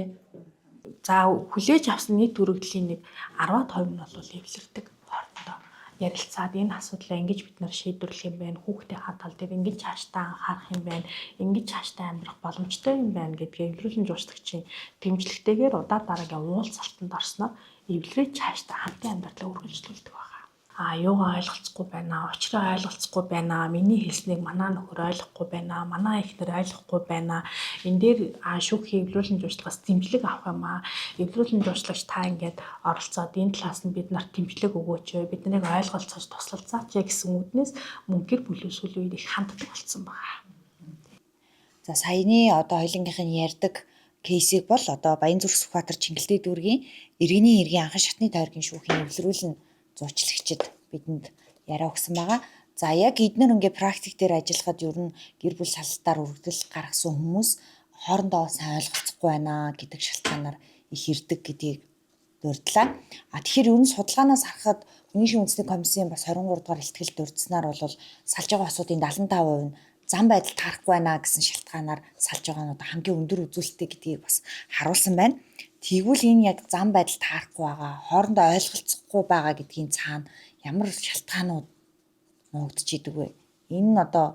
За хүлээж авсан нийт өргөдлийн нэг 10% нь бол эвлэрдэг хоорондоо ярилцаад энэ асуудлаа ингэж бид нар шийдвэрлэх юм байна. Хүүхдийнхаа тал дээр ингэж цаашдаа анхаарах юм байна. Ингэж цаашдаа амьдрах боломжтой юм байна гэдгээ эвлэрүүлэн жуучлагчийн дэмжлэгтэйгээр удаа дараагийн уулзалтанд орсноор эвлэрээд цаашдаа хамтын амьдралаа үргэлжлүүлдэг байгаа. А юугаа ойлголцохгүй байна, учраа ойлголцохгүй байна, миний хэлснийг манай нөхөр ойлгохгүй байна, манай эхнэр ойлгохгүй байна. Энэ дээр шүүхийн эвлүүлэн зурчлагаас дэмжлэг авах юм аа. Эвлүүлэн зурчлагч та ингээд оролцоод энэ талаас нь бид нарт дэмжлэг өгөөч, бид нарыг ойлголцож туслалцаач гэсэн үүднээс мөн гэр бүлийн сүүлийн үед их ханддаг болсон байгаа. За саяны одоо хоёулангийнх нь ярьдаг кейсийг бол одоо Баянзүрх Сүхбаатар Чингэлтэй дүүргийн иргэний иргэн анхан шатны тойргийн шүүхийн эвлэрүүлэн зуучлагчид бидэнд яриа өгсөн байгаа. За яг эднэр ингээ практик дээр ажиллахад ер нь гэр бүл салалтаар өргөдөл гаргасан хүмүүс хоорондоо сайн ойлголцохгүй байна гэдэг шалтгаанаар их ирдэг гэдгийг дурдлаа. А тэгэхээр ер нь судалгаанаас харахад Хүний шин үндэсний комиссийн бас 23 дугаар ихтгэлд дурдсанаар бол салж байгаа асуудын 75% нь зам байдал таарахгүй байна гэсэн шалтгаанаар салж байгаа нь одоо хамгийн өндөр үзүүлэлттэй гэдгийг бас харуулсан байна. Тэгвэл энэ яг зам байдал таарахгүй байгаа, хоорондоо ойлголцохгүй байгаа гэдгийн цаана ямар шалтгаанууд нуугдж идэг вэ? Энэ нь одоо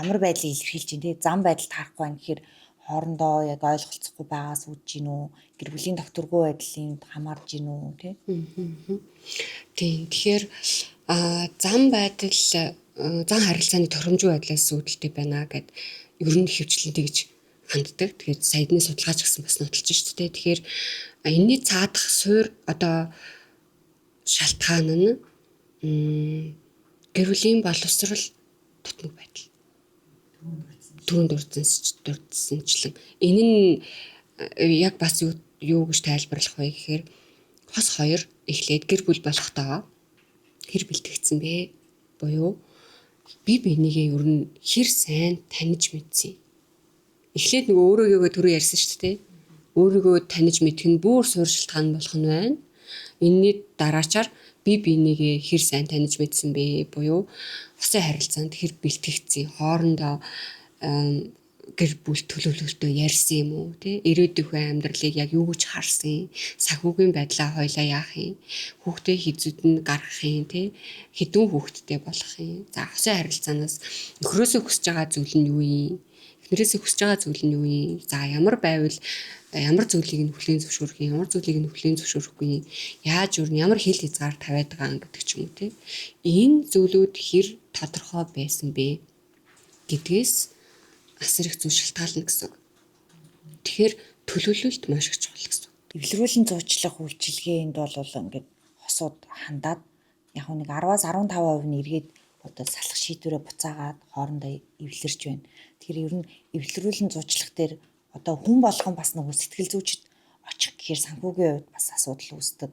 ямар байдлыг илэрхийлж байна те? Зам байдал таарахгүй байна гэхээр хоорондоо яг ойлголцохгүй байгаас үүдж гин үү? Гэр бүлийн докторгүй байдлын хамаарж гин үү те? Тийм. Тэгэхээр зам байдал зан харилцааны тохиромжгүй байдлаас үүдэлтэй байна гэд ер нь хөвчлэн тэгж ханддаг. Тэгэхээр саяны судалгаач гэсэн бас нотолж шүү дээ. Тэгэхээр энэний цаадах суур одоо шалтгаан нь гэр бүлийн боловсрал тутмаг байдал. Түрүүнд дурдсанчлан энэ нь яг бас юу гэж тайлбарлах вэ гэхээр хос хоёр эхлээд гэр бүл болохдоо хэр бэлтгэгдсэн бэ? Буюу би бинийгээ ер нь хэр сайн таних мэдсэн. Эхлээд нөгөө өөрийгөө түрүү ярьсан шүү дээ. Өөрийгөө таних мэдэх нь бүр суурь шалтгаан болох нь байна. Энэний дараачаар би бинийгээ хэр сайн таних мэдсэн бэ? Буюу усын харилцаанд хэр бэлтгэгдсэн, хоорондоо гэр бүл төлөвлөлтөө ярьсан юм уу тий, ирээдүйн амьдралыг яг юу гэж харсан, санхүүгийн байдлаа хоёлаа яах юм, хүүхдээ хизүүд нь гаргах юм тий, хэдэн хүүхэдтэй болох юм, за хосын харилцаанаас нөхрөөсөө хүсэж байгаа зүйл нь юу юм, эхнэрээсээ хүсэж байгаа зүйл нь юу юм, за ямар байвал ямар зүйлийг нь хүлээн зөвшөөрөх юм, ямар зүйлийг нь хүлээн зөвшөөрөхгүй юм, яаж юу ямар хил хязгаар тавиад байгаа юм гэдэг ч юм уу тий. Энэ зүйлүүд хэр тодорхой байсан бэ гэдгээс асар их зүйл шалтгаална гэсэн үг. Тэгэхээр төлөвлөлт маш их чухал гэсэн үг. Эвлэрүүлэн зуучлах үйлчилгээнд бол ингээд хосууд хандаад яг нэг 10-аас 15% нь эргээд одоо салах шийдвэрээ буцаагаад хоорондоо эвлэрч байна. Тэгэхээр ер нь эвлэрүүлэн зуучлах дээр одоо хүн болгон бас нөгөө сэтгэл зүйчд очих гэхээр санхүүгийн хувьд бас асуудал үүсдэг.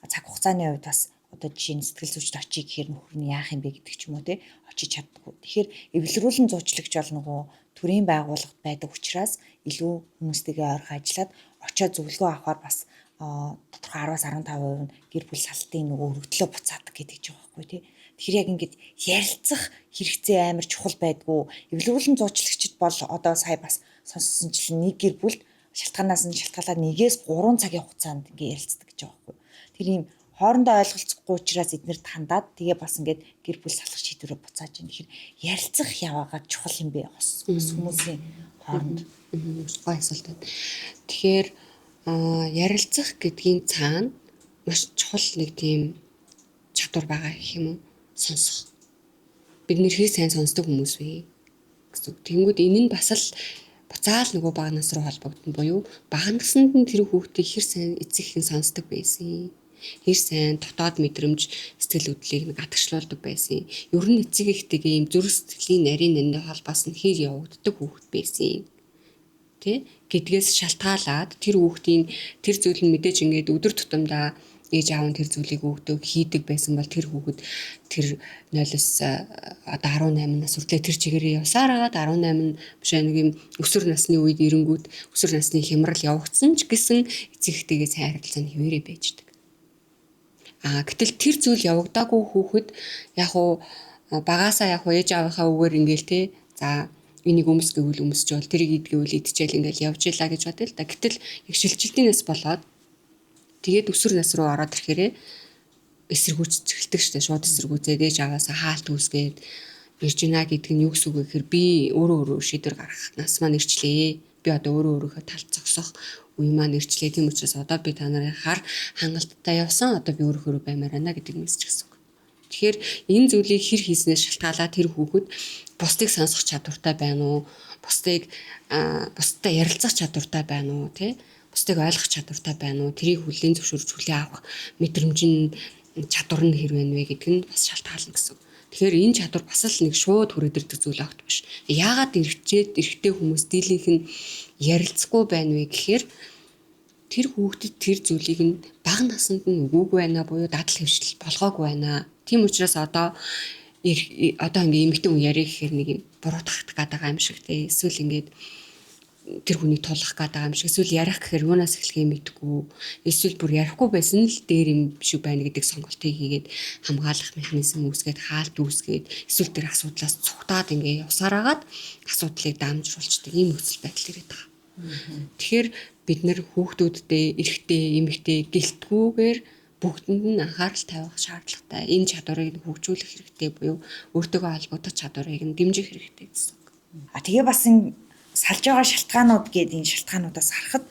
Цаг хугацааны хувьд бас одоо жишээ нь сэтгэл зүйчд очие гэхээр нөхөр нь яах юм бэ гэдэг ч юм уу те, очиж чаддаггүй. Тэгэхээр эвлэрүүлэн зуучлагч бол нөгөө төрийн байгууллагт байдаг учраас илүү хүмүүстэйгээ ойрхон ажиллаад очиод зөвлөгөө авахар бас тодорхой 10-аас 15% нь гэр бүл салтын нөгөө өргөдлөө буцаадаг гэдэг ч байгаа байхгүй тий. Тэгэхээр яг ингээд ярилцах хэрэгцээ амар чухал байдгүй. Эвлэрүүлэн зуучлагчид бол одоо сая бас сонссон чинь нэг гэр бүлд шалтгаанаас нь шалтгаалаад 1-ээс 3 цагийн хугацаанд ингээд ярилцдаг гэж байгаа байхгүй. Тэр ийм хоорондоо ойлголцохгүй учраас эднэрт хандаад тэгээ бас ингээд гэр бүл салах шийдвэрээ буцааж ийн. Тэгэхээр ярилцах яваагаа чухал юм бэ хос хүмүүсийн хооронд. Гой асуулт байна. Тэгэхээр ярилцах гэдгийн цаана маш чухал нэг тийм чадвар байгаа гэх юм уу? Сонсох. Бид нэр хэр сайн сонсдог хүмүүс вэ гэсэн үг. Тэнгүүд энэ нь бас л буцаал нөгөө бага нас руу холбогдсон буюу бага наснд нь тэр хүүхдийг хэр сайн эцэг ихэн сонсдог байсан. Хэр сайн дотоод мэдрэмж сэтгэл хөдлөлийг нэг атгшлуулдаг байсан. Ер нь эцэг эхтэйгээ ийм зүрх сэтгэлийн нарийн нандин холбоос нь хэр явагддаг хүүхэд байсан. Тэ? Гэдгээс шалтгаалаад тэр хүүхдийн тэр зүйл нь мэдээж ингээд өдөр тутамдаа ээж аав нь тэр зүйлийг өгдөг, хийдэг байсан бол тэр хүүхэд тэр 0-ос одоо 18 нас хүртлээр тэр чигээрээ явсаар хагаад 18 биш нэг юм өсвөр насны үед ирэнгүүт өсвөр насны хямрал явагдсан ч гэсэн эцэг эхтэйгээ сайн харилцаа нь хэвээрээ байждаг. Гэтэл тэр зүйл явагдаагүй хүүхэд яг уу багасаа яг уу ээж аавынхаа үгээр ингээл те за энийг өмс гэвэл өмсчөөл, тэрийг ид гэвэл идчихэл ингээл явж илаа гэж бодъё л да. Гэтэл яг шилжилтийн нас болоод тэгээд өсвөр нас руу ороод ирэхээрээ эсэргүүцэж эхэлдэг штэ. Шууд эсэргүүцээд ээж аваасаа хаалт үүсгээд ирж гинэ гэдэг нь юу гэсэн үг вэ гэхээр би өөрөө өөрөө шийдвэр гаргах нас маань ирчлээ. Би одоо өөрөө өөрийнхөө талд зогсох үе маань ирчлээ. Тийм учраас одоо би та нарын хар хангалттай явсан. Одоо би өөрөөхөө баймаар байна гэдэг мессеж гэсэн үг. Тэгэхээр энэ зүйлийг хэр хийснээс шалтгаалаад тэр хүүхэд бусдыг сонсох чадвартай байна уу? Бусдыг бусдад ярилцах чадвартай байна уу, тий? Бусдыг ойлгох чадвартай байна уу? Тэрийг хүлээн зөвшөөрч хүлээн авах мэдрэмж нь, чадвар нь хэр байна вэ гэдэг нь бас шалтгаална гэсэн. Тэгэхээр энэ чадвар бас л нэг шууд хүрээд ирдэг зүйл огт биш. Яагаад эрэгтэй хүмүүс дийлэнх нь ярилцахгүй байна вэ гэхээр тэр хүүхдэд тэр зүйлийг нь бага наснд нь өгөөгүй байна буюу дадал хөвшил болгоогүй байна. Тийм учраас одоо ингээ эмэгтэй хүн ярих гэхээр нэг юм буруутгах гээд байгаа юм шиг те. Эсвэл ингээд тэр хүнийг тулах гээд байгаа юм шиг. Эсвэл ярих гэхээр юунаас эхлэхээ мэдэхгүй. Эсвэл бүр ярихгүй байсан л дээр юм шиг байна гэдэг сонголтыг хийгээд хамгаалах механизм үүсгээд, хаалт үүсгээд, эсвэл тэр асуудлаас цугтаад ингээ явсаар агаад асуудлыг дамжруулцдаг ийм нөхцөл байдал ирээд байгаа. Тэгэхээр бид нэр хүүхдүүддээ эрэгтэй, эмэгтэй гэлтгүүгээр бүгдэнд нь анхаарал тавих шаардлагатай. Энэ чадварыг хөгжүүлэх хэрэгтэй буюу өөртөөгөө холбогдох чадварыг нь дэмжих хэрэгтэй гэсэн үг. А тэгээ бас энэ салж байгаа шалтгаанууд гээд энэ шалтгаануудаас харахад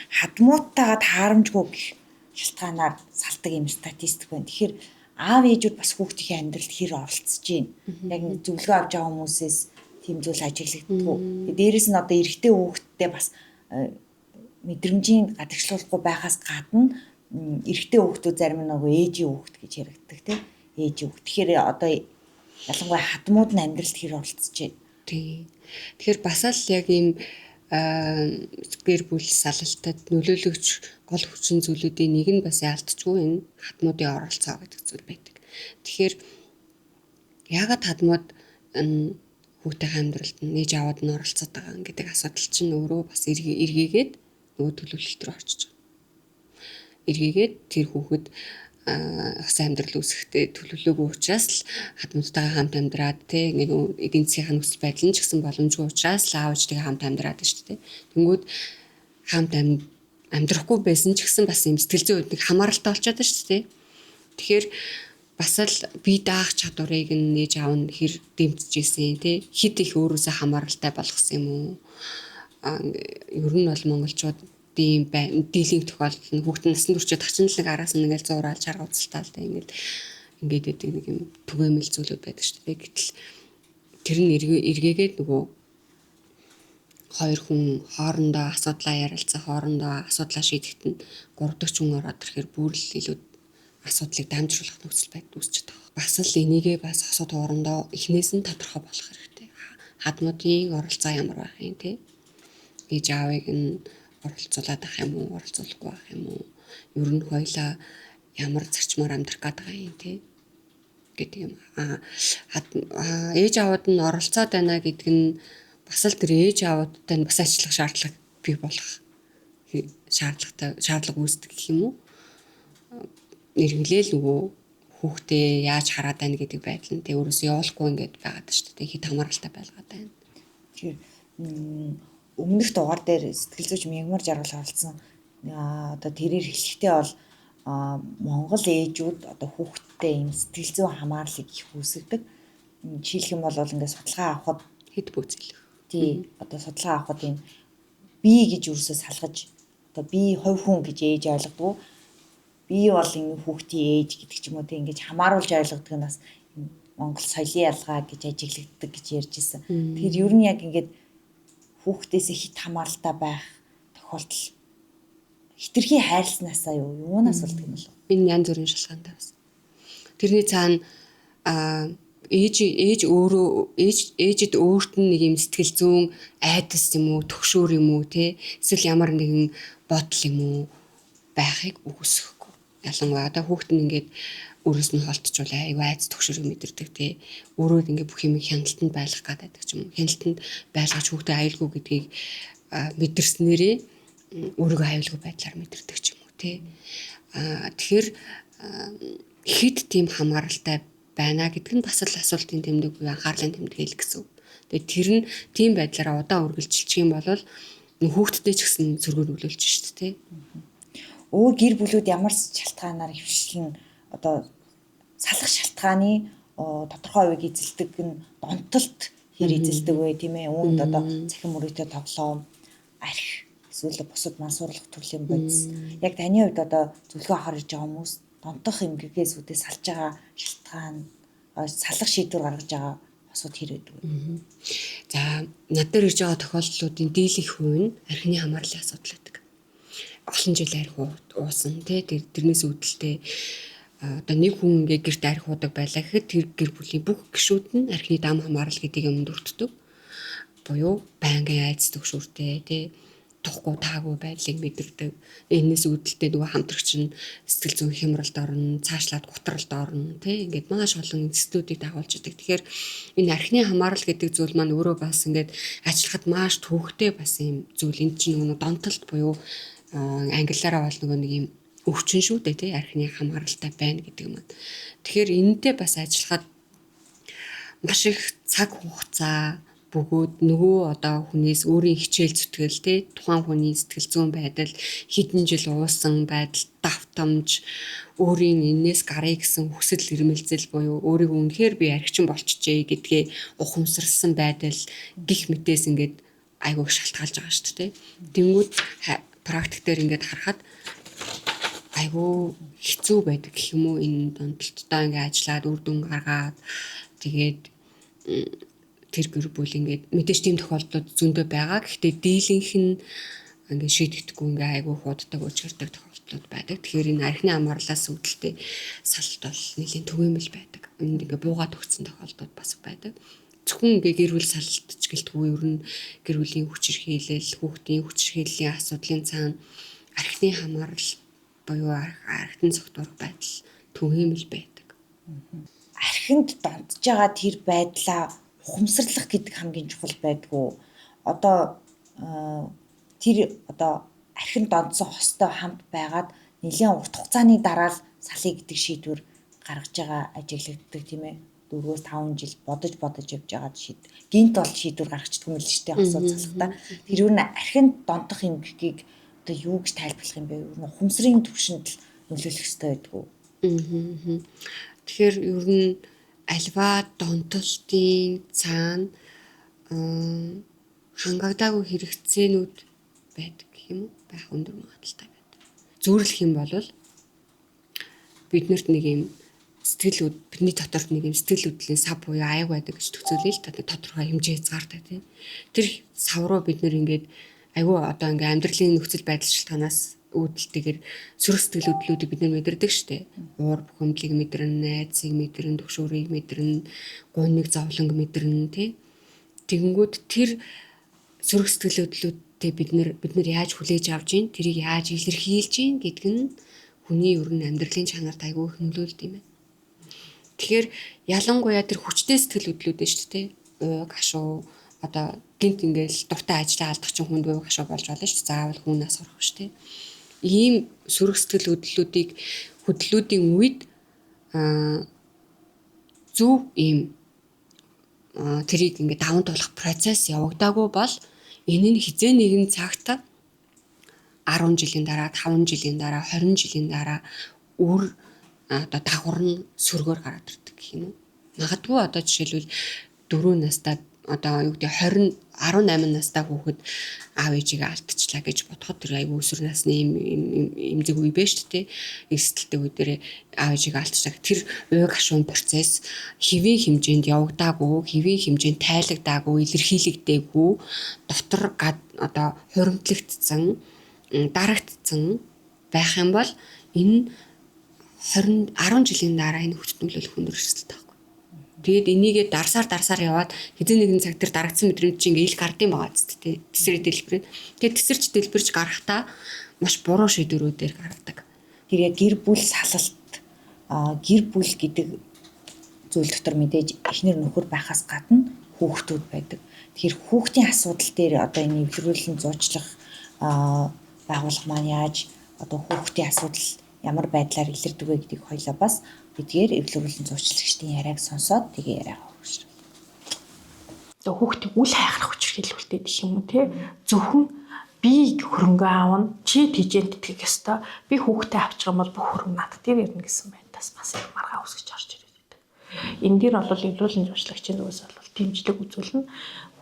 хадмууттайгаа таарамжгүй гэх шалтгаанаар салдаг юм статистик байна. Тэгэхээр аав ээжүүд бас хүүхдийн амьдралд хэр оролцож байна. Яг зөвлөгөө авч байгаа хүмүүсээс тийм зүйл ажиглагддаг. Дээрээс нь одоо эрэгтэй хүүхдтэй бас мэдрэмжийн гадагшлуулахгүй байхаас гадна эрэгтэй хүүхдүүд зарим нь нөгөө ээжийн хүүхд гэж яригддаг тийм, ээжийн хүүхд. Тэгэхээр одоо ялангуяа хадмууд нь амьдралд хэр оролцож байна. Тий. Тэгэхээр бас л яг ийм гэр бүл салалтад нөлөөлөгч гол хүчин зүйлүүдийн нэг нь бас яалтчгүй энэ хадмуудын оролцоо гэдэг зүйл байдаг. Тэгэхээр яагаад хадмууд хүүхдийн амьдралд нээж аваад нь оролцоод байгаа гэдэг асуудал чинь өөрөө бас эргээгээд нөгөө төлөвлөлт рүү орчиж байгаа. Эргээгээд тэр хүүхэд бас амьдрал үүсэхдээ төлөвлөөгүй учраас л хадмуудтайгаа хамт амьдраад те ингээ нөгөө эдийн засгийн нөхцөл байдал нь ч гэсэн боломжгүй учраас л аав ээжтэйгээ хамт амьдраад шүү дээ. Тэнгүүд хамт амьдрахгүй байсан ч гэсэн бас юм сэтгэл зүйн хувьд нэг хамааралтай болчиход шүү дээ. Тэгэхээр бас л бие даах чадварыг нь нээж аав нь хэр дэмжиж исэн те, хэд их өөрөөсөө хамааралтай болгосон юм уу? Ер нь бол монголчууд ийм дийлэнх тохиолдол нь хүүхд нь насанд хүрчээд хачин л нэг араас нь ингээл зураал чаргууцалтаал тэ ингээл ингээд байдаг нэг юм түгээмэл зүйлүүд байдаг шүү дээ. Гэтэл тэр нь эргээгээд нөгөө хоёр хүн хоорондоо асуудлаа ярилцах, хоорондоо асуудлаа шийдэхэд нь гурав дахь хүн ороод ирэхээр бүр л илүү асуудлыг дамжруулах нөхцөл байдал үүсчихэд байгаа. Бас л энийгээ бас хосод хоорондоо эхнээс нь тодорхой болох хэрэгтэй. Хадмуудын оролцоо ямар байх юм те? Ээж аавыг нь оролцуулаад байх юм уу, оролцуулахгүй байх юм уу? Ер нь хоёлаа ямар зарчмаар амьдрах гээд байгаа юм те? Гэдэг юм. Ээж аавууд нь оролцоод байна гэдэг нь бас л тэр ээж аавуудтай нь бас ажиллах шаардлага бий болох шаардлага үүсдэг гэх юм уу? Эргэлээл нөгөө хүүхдээ яаж хараад байна гэдэг байдал нь тэг өөрөөсөө явуулахгүй ингээд байгаад шүү дээ. Хэд хамааралтай байлгаад байна. Тэгэхээр өмнөх дугаар дээр сэтгэл зүйч Мягмар Жаргал оролцсон. Одоо тэрээр хэлэхдээ бол Монгол ээжүүд одоо хүүхдтэй ийм сэтгэл зүйн хамаарлыг их үүсгэдэг. Жишээлх юм бол ингээд судалгаа авахд хэд бүүцэлэх. Тий, одоо судалгаа авахд ийм би гэж юусоо салгаж одоо би хувь хүн гэж ээж ойлгодог. Би бол энэ хүүхдийн ээж гэдэг ч юм уу, тэг ингэж хамааруулж ойлгодог нь бас Монгол соёлын ялгаа гэж ажиглагддаг гэж ярьж ирсэн. Тэгэхээр ер нь яг ингээд хүүхдээсээ хит хамааралтай байх тохиолдол хитрхи хайрласнаасаа юунаас болдог юм бол? Энэ янз бүрийн шалтгаантай бас. Тэрний цаана ээж өөрөө ээжэд өөрт нь нэг юм сэтгэл зүйн айдас юм уу, төгшөөр юм уу те, эсвэл ямар нэгэн бодол юм уу байхыг үгүйсгэхгүй. Ялангуяа одоо хүүхэд нь ингээд өөрөөс нь холтчвал айгүй айц төгшөрийг мэдэрдэг те. Өөрөө ингээд бүх юм хяналтанд байлгах гэдэг ч юм уу. Хяналтанд байлгаж хүүхдээ аюулгүй гэдгийг мэдэрснээрээ өөрийгөө аюулгүй байдлаар мэдэрдэг ч юм уу те. Тэгэхээр хэд тийм хамааралтай байна гэдэг нь бас л асуултын тэмдэг буюу анхаарлын тэмдэг хэл гэсэн үг. Тэгээ тэр нь тийм байдлаараа удаан үргэлжилчих юм бол хүүхдтэй ч гэсэн сөргөөр нөлөөлж шít те. Өөр гэр бүлүүд ямар шалтгаанаар хвшлэн одоо салах шалтгааны тодорхой хувийг эзэлдэг нь донтолт хэр эзэлдэг вэ тийм ээ? Үүнд одоо цахим мөрөөдөө тоглоом, арх эсвэл бусад мансуурлах төрлийн бодис. Яг таны хувьд одоо зөвлөгөө авахар ирж байгаа хүмүүс донтох эмгэгээс үүдээ салж байгаа шалтгаан Салах шийдвэр гаргаж байгаа хосууд хэр байдаг вэ? За, над дээр ирж байгаа тохиолдлуудын дийлэнх хувь нь архины хамаарлын асуудал байдаг. Олон жил архи уусан тий, тэрнээс үүдэлтэй одоо нэг хүн ингээ гэрт архи уудаг байлаа гэхэд тэр гэр бүлийн бүх гишүүд нь архины дам хамаарал гэдэг юмд өртдөг. Буюу байнгын айдас түгшүүртэй тий, тухгүй таагүй байдлыг мэдэрдэг. Энэс үүдэлтэй нөгөө хамтрагч нь сэтгэл зүйн хямралд орно, цаашлаад гутралд орно тий, ингээд маш олон институтыг дагуулж идэг. Тэгэхээр энэ архины хамаарал гэдэг зүйл маань өөрөө бас ингээд ажиллахад маш төвөгтэй бас юм зүйл. Энэ чинь нөгөө донтолт буюу англиараа бол нөгөө нэг юм өвчин шүү дээ тий, архины хамааралтай байна гэдэг маань. Тэгэхээр энэтэй бас ажиллахад маш их цаг хугацаа бөгөөд нөгөө одоо хүнээс өөрийн хичээл зүтгэл тий, тухайн хүний сэтгэл зүйн байдал, хэдэн жил уусан байдал, давтамж, өөрийн энээс гарыг гэсэн хүсэл эрмэлзэл буюу өөрийгөө үнэхээр би архичин болчихжээ гэдгээ ухамсарласан байдал гих мэтээс ингээд айгүй шалтгаалж байгаа шүү дээ. Тэнгүүд практик дээр ингээд харахад айгүй хэцүү байдаг гэх юм уу, энэ донтолттой ингээд ажиллаад үр дүн гаргаад тэгээд тэр гэр бүл ингээд мэдээж тийм тохиолдлууд зөндөө байгаа. Гэхдээ дийлэнх нь ингээд шийдэгдэхгүй ингээд айгүй хууддаг, уучирдаг тохиолдлууд байдаг. Тэгэхээр энэ архины хамаарлаас үүдэлтэй салалт бол нэлийн түгээмэл байдаг. Энд ингээд буугаад өгсөн тохиолдлууд бас байдаг. Зөвхөн ингээд гэр бүл салалт ч гэлтгүй ер нь гэр бүлийн хүчирхийлэл, хүүхдийн хүчирхийллийн асуудлын цаана архины хамаарал буюу архитан цогтурах байдал түгээмэл байдаг. Архинд донтож байгаа тэр байдлаа ухамсарлах гэдэг хамгийн чухал байдгүй. Одоо тэр одоо архинд донтсон хостой хамт байгаад нэлээд урт хугацааны дараа л салъя гэдэг шийдвэр гаргаж байгаа ажиглагддаг тийм ээ. 4-5 жил бодож явж байгаад гинт бол шийдвэр гаргацдаг юм л шүү дээ хосууд салахдаа. Тэр юу н архинд донтох эмгэгийг одоо юу гэж тайлбарлах юм бэ? Ер нь ухамсарын түвшинд л нөлөөлөх ёстой байдгүй. Тэгэхээр ер нь альва донтолтын цаана хангагдаагүй хэрэгцээнүүд байдаг гэх юм уу? Байх өндөр магадлалтай байдаг. Зүйрлэх юм бол биднэрт нэг юм сэтгэл бидний дотор нэг юм сэтгэл хөдлөлийн сав буюу аяг байдаг гэж төцөөлье л та, тодорхой хэмжээ хязгаартай тийм. Тэр сав руу бид нэр ингээд айгүй одоо ингээ амьдралын нөхцөл байдал шалтгаанаас үүдэлтэйгээр сөрөг сэтгэл хөдлөлүүдийг бид нэр мэдэрдэг штэ. Уур бухимдлыг мэдэрнэ, найзыг мэдэрнэ, төгшөөрийг мэдэрнэ, гуниг зовлонг мэдэрнэ тий. Тэгэнгүүт тэр сөрөг сэтгэл хөдлөлүүдтэй бид нар яаж хүлээж авч ийн, тэрийг яаж илэрхийлж ийн гэдг нь хүний ер нь амьдралын чанарт айгүй их нөлөөлдөг юм байна. Тэгэхээр ялангуяа тэр хүчтэй сэтгэл хөдлөлүүд нь шүү дээ. Уйг, хашуу, одоо гинт ингээл дуртай ажлаа алдах чинь хүнд уйг хашуу болж болно шүү дээ. Заавал хүнээс орох шүү дээ. Ийм сөрөг сэтгэл хөдлөлүүдийг хөдлөлүүдийн үед зөв ийм тэрийг ингээд даван туулах процесс явагдаагүй бол энэ нь хизээ нэгэн цагт 10 жилийн дараа, 5 жилийн дараа, 20 жилийн дараа үр одоо дагавар нь сөргөөр гараад ирдэг гэх юм уу. Магадгүй одоо жишээлбэл 4 настай одоо юу гэдэг 20 18 настай хүүхэд аав ээжигээ алдчихлаа гэж бодоход тэр айгүй өсвөр насны эмзэг үе байж шүү дээ. Эрсдэлтэй үе дээр аав ээжигээ алдчихлаа. Тэр уйг хашуун процесс хэвийн хэмжээнд явагдаагүй, хэвийн хэмжээнд тайлагдаагүй, илэрхийлэгдээгүй, дотор одоо хуримтлагдсан, дарагдсан байх юм бол энэ 20 10 жилийн дараа энэ хүчт нөлөөлөх өндөр эрсдэлтэй байхгүй. Тэгээд энийгээ дарсаар яваад хэзээ нэгэн цаг тэр дарагдсан мэдрэмж чинь ингээ ил гардыг байгаа зү тэ. Тэсрээ дэлбэрээ. Тэгээд тэсэрч дэлбэрч гарахтаа маш буруу шийдвэрүүдээр гаргадаг. Тэр яг гэр бүл салалт, гэр бүл гэдэг зүйл дотор мэдээж эхнэр нөхөр байхаас гадна хүүхдүүд байдаг. Тэгэхээр хүүхдийн асуудал дээр одоо энэ эвлэрүүлэн зуучлах байгууллага маань яаж одоо хүүхдийн асуудал ямар байдлаар илэрдэг вэ гэдгийг хоёлаа бас бидгээр эвлэрүүлэн зуучлагчдын яриаг сонсоод тэгээ яриагаа хөгжүүлнэ. Одоо хүүхдийг үл хайхрах хүчирхийлүүлэлтэй гэх юм уу те. Зөвхөн би хөрөнгө аавна, чи тэжээнд итгэх ёстой. Би хүүхдээ авчих юм бол бүх хөрөнгө над дээр ирнэ гэсэн байдлаас бас их маргаа үсгэж орж ирээд байдаг. Энэ дээр бол эвлэрүүлэн зуучлагчийн зүгээс бол дэмжлэг үзүүлнэ.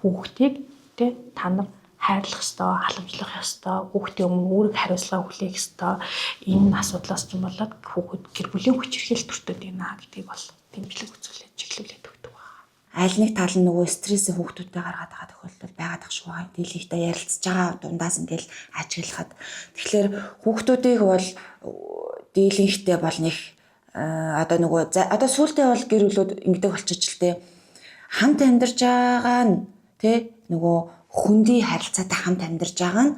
Хүүхдийг те та нар хайрлах ёстой, халамжлах ёстой, хүүхдийн өмнө үүрэг хариуцлага хүлээх ёстой. Энэ асуудлаас ч юм болоод хүүхэд гэр бүлийн хүчирхийлэл төртөд байна гэдгийг бол Дэмжлэг үзүүлээд чиглүүлээд өгдөг байна. Аль нэг тал нь нөгөө стрессээ хүүхдүүдтэй гаргаад байгаа тохиолдол байгаад ах шиг байгаа. Дийлэгтэй ярилцж байгаа дундаас ингээл ажиглахад. Тэгэхээр хүүхдүүдийг бол дийлэнхтэй бол нэг одоо нөгөө одоо сүүлдээ бол гэр бүлүүд ингэдэг болчихж л тээ. Хамт амьдарч байгаа нь тэ нөгөө хөндий харилцаатай хамт амьдарч байгаа нь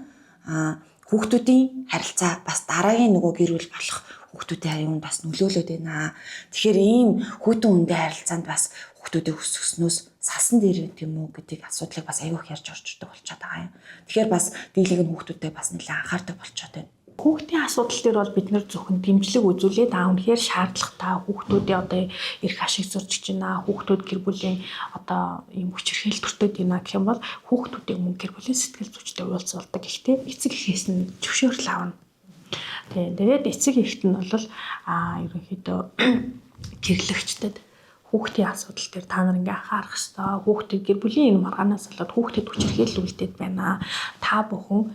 хүүхдүүдийн харилцаа бас дараагийн нөгөө гэр бүл болох хүүхдүүдийн юунд бас нөлөөлөд байна. Тэгэхээр ийм хүүтэн хүндээ харилцаанд бас хүүхдүүдийг өсгснөөс салсан дээр юм уу гэдгийг асуудлыг бас аягүй их ярьж орж ирдэг болчиход байгаа юм. Тэгэхээр бас дийлэг нь хүүхдүүдэд бас нэлээд анхаардаг болчиход байна. Хүүхдийн асуудал дээр бол бид нэр зөвхөн дэмжлэг үзүүлээд аа үнэхээр шаардлагатай хүүхдүүдийн одоо эрх ашиг зурж байна. Хүүхдүүд гэр бүлийн одоо ийм хүчирхийлэл төртөд байна гэх юм бол хүүхдүүдийн мөн гэр бүлийн сэтгэл зүйчтэй уулзуулдаг. Гэхдээ эцэг эхээс нь зөвшөөрөл авна. Тийм. Тэгээд эцэг эхт нь бол ерөнхийдөө гэрлэгчдэд хүүхдийн асуудал дээр та нар ингээ анхаарах ёстой. Хүүхдэд гэр бүлийн энэ маргаанаас болоод хүүхдэд хүчирхийлэл үлдээд байна. Та бүхэн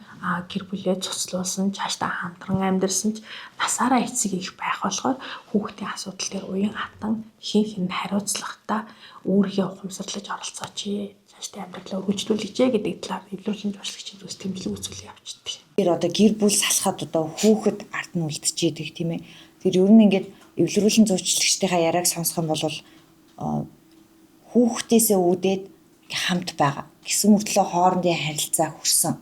гэр бүлээ цуцлуулсан, цаашдаа хамтран амьдарсан ч насаараа эцэг их байх болохоор хүүхдийн асуудал дээр уян хатан хин хин хариуцлагатай үүргээ ухамсарлаж оролцооч. Цаашдаа амьдралаа өргөжлүүлээч гэдэг талаар эвлүүлэн туршлагчийн зүс тэмцлэг үзүүлээ явуулдаг. Тэр одоо гэр бүл салахад одоо хүүхэд ард нь үлдчихэдэг тийм ээ. Тэр ер нь ингээд эвлэрүүлэн зүйчлагчдийнхаа яриаг сонсох юм бол хүүхдээсээ үүдээд хамт байгаа. Гэсэн мөртлөө хоорондын харилцаа хөрсөн.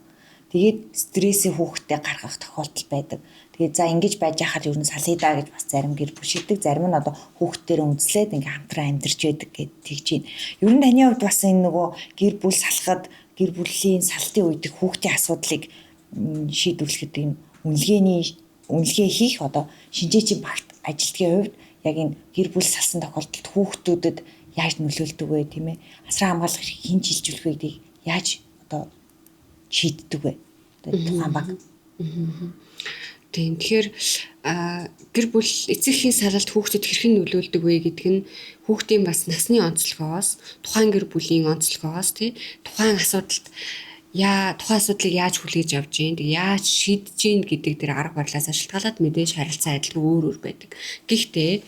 Тэгээд стрессээ хүүхдтэй гаргах тохиолдол байдаг. Тэгээд за ингэж байж хахад ер нь салъя даа гэж бас зарим гэр бүл шийдэг. Зарим нь одоо хүүхдтэр үндэслээд ингээ хамтран амьдарч байдаг гэд тэгж байна. Ер нь таны хувьд бас энэ нөгөө гэр бүл салахад гэр бүлийн салтын үед хүүхдийн асуудлыг шийдвэрлэхэд юм үнэлгээ хийх одоо шинжээчийн багт ажилтгийн хувьд яг энэ гэр бүл салсан тохиолдолд хүүхдүүдэд яаж нөлөөлдөг вэ тийм ээ? Асран хамгаалах эрхийг хэн жилжүүлэх вэ гэдгийг яаж одоо шийддэг вэ? Одоо тухайн баг. Тийм. Тэгэхээр гэр бүл эцэг эхийн салалт хүүхдэд хэрхэн нөлөөлдөг вэ гэдэг нь хүүхдийн бас насны онцлогоос, тухайн гэр бүлийн онцлогоос тий тухайн асуудалд тухайн асуудлыг яаж хүлээж авч гин, яаж шийдэж гин гэдэг тэр арга барилаас шалтгаалаад мэдээж харилцаа адилгүй өөр өөр байдаг. Гэхдээ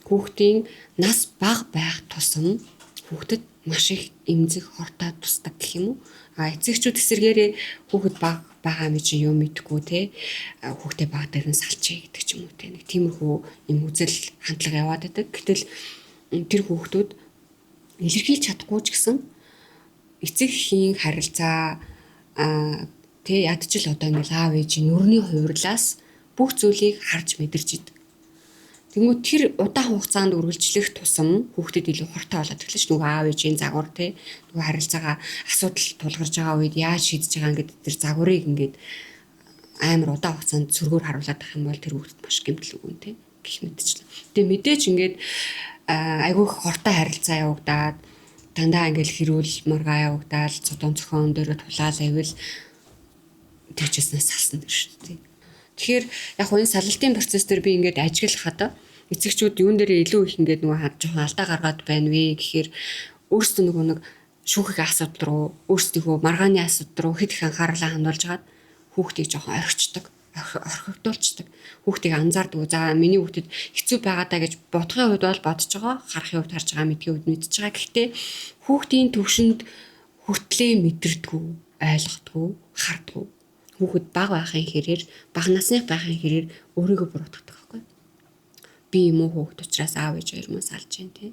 хүүхдийн нас бага байх тусам хүүхдэд маш их эмзэг хортой тусдаг гэх юм уу? А эцэгчүүд эсэргээрээ хүүхэд бага байгаа юм чи юм мэдэхгүй те хүүхдээ бага дээр нь салчээ гэдэг ч юм уу те нэг тиймэрхүү юм үзэл хандлага яваад байдаг. Гэтэл тэр хүүхдүүд илэрхийлж чадахгүй ч гэсэн эцэг эхийн харилцаа тэ ядчил одоо ингээл аав ээжийн нүрний хувирлаас бүх зүйлийг харж мэдэрч идэг. Тэнгүү тэр удаан хугацаанд үргэлжлэх тусам хүүхдэд илүү хортой болоод эхэлнэ ш. Нөгөө аав ээжийн загвар те нөгөө харилцаагаа асуудал тулгарч байгаа үед яаж шийдэж байгаа ингээд тэр загварыг ингээд амар удаан хугацаанд сөргөөр харуулад байх юм бол тэр хүүхдэд маш гэмтэл өгнө те гэх мэтчлэн. Тэгээ мэдээж ингээд айгүй хортой харилцаа явагдаад дандаа ингээл хэрүүл маргаа явагдаал цодон цохион дээр тулаал байвал тэгжээснээс салсан тэр шүү дээ. Тэгэхээр яг энэ салалтын процесс дээр би ингээд ажиглахад эцэгчүүд юун дээр илүү их ингээд нөгөө жоохон алдаа гаргаад байна вэ гэхээр өөрсдөө нөгөө нэг шүүхийг асуудал руу өөрсдийнхөө маргааны асуудал руу хэд их анхаарлаа хандуулж хагаад хүүхдийг жоохон орхичдаг, орхигдуулцдаг. Хүүхдийг анзаардаг. За миний хүүхдэд хэцүү байгаа даа гэж бодохын хувьд бол бодож байгаа, харахын хувьд харж байгаа, мэдхийн хувьд мэдж байгаа. Гэхдээ хүүхдийн төвшөнд хүртлээ мэдэрдэггүй, ойлгодгүй, хардггүй. Хүүхэд бага байхын хэрээр, бага насных байхын хэрээр өөрийгөө буруутгадаг байхгүй. Би юм уу хүүхэд учраас аав ээж хоёр мөн салж гин тэ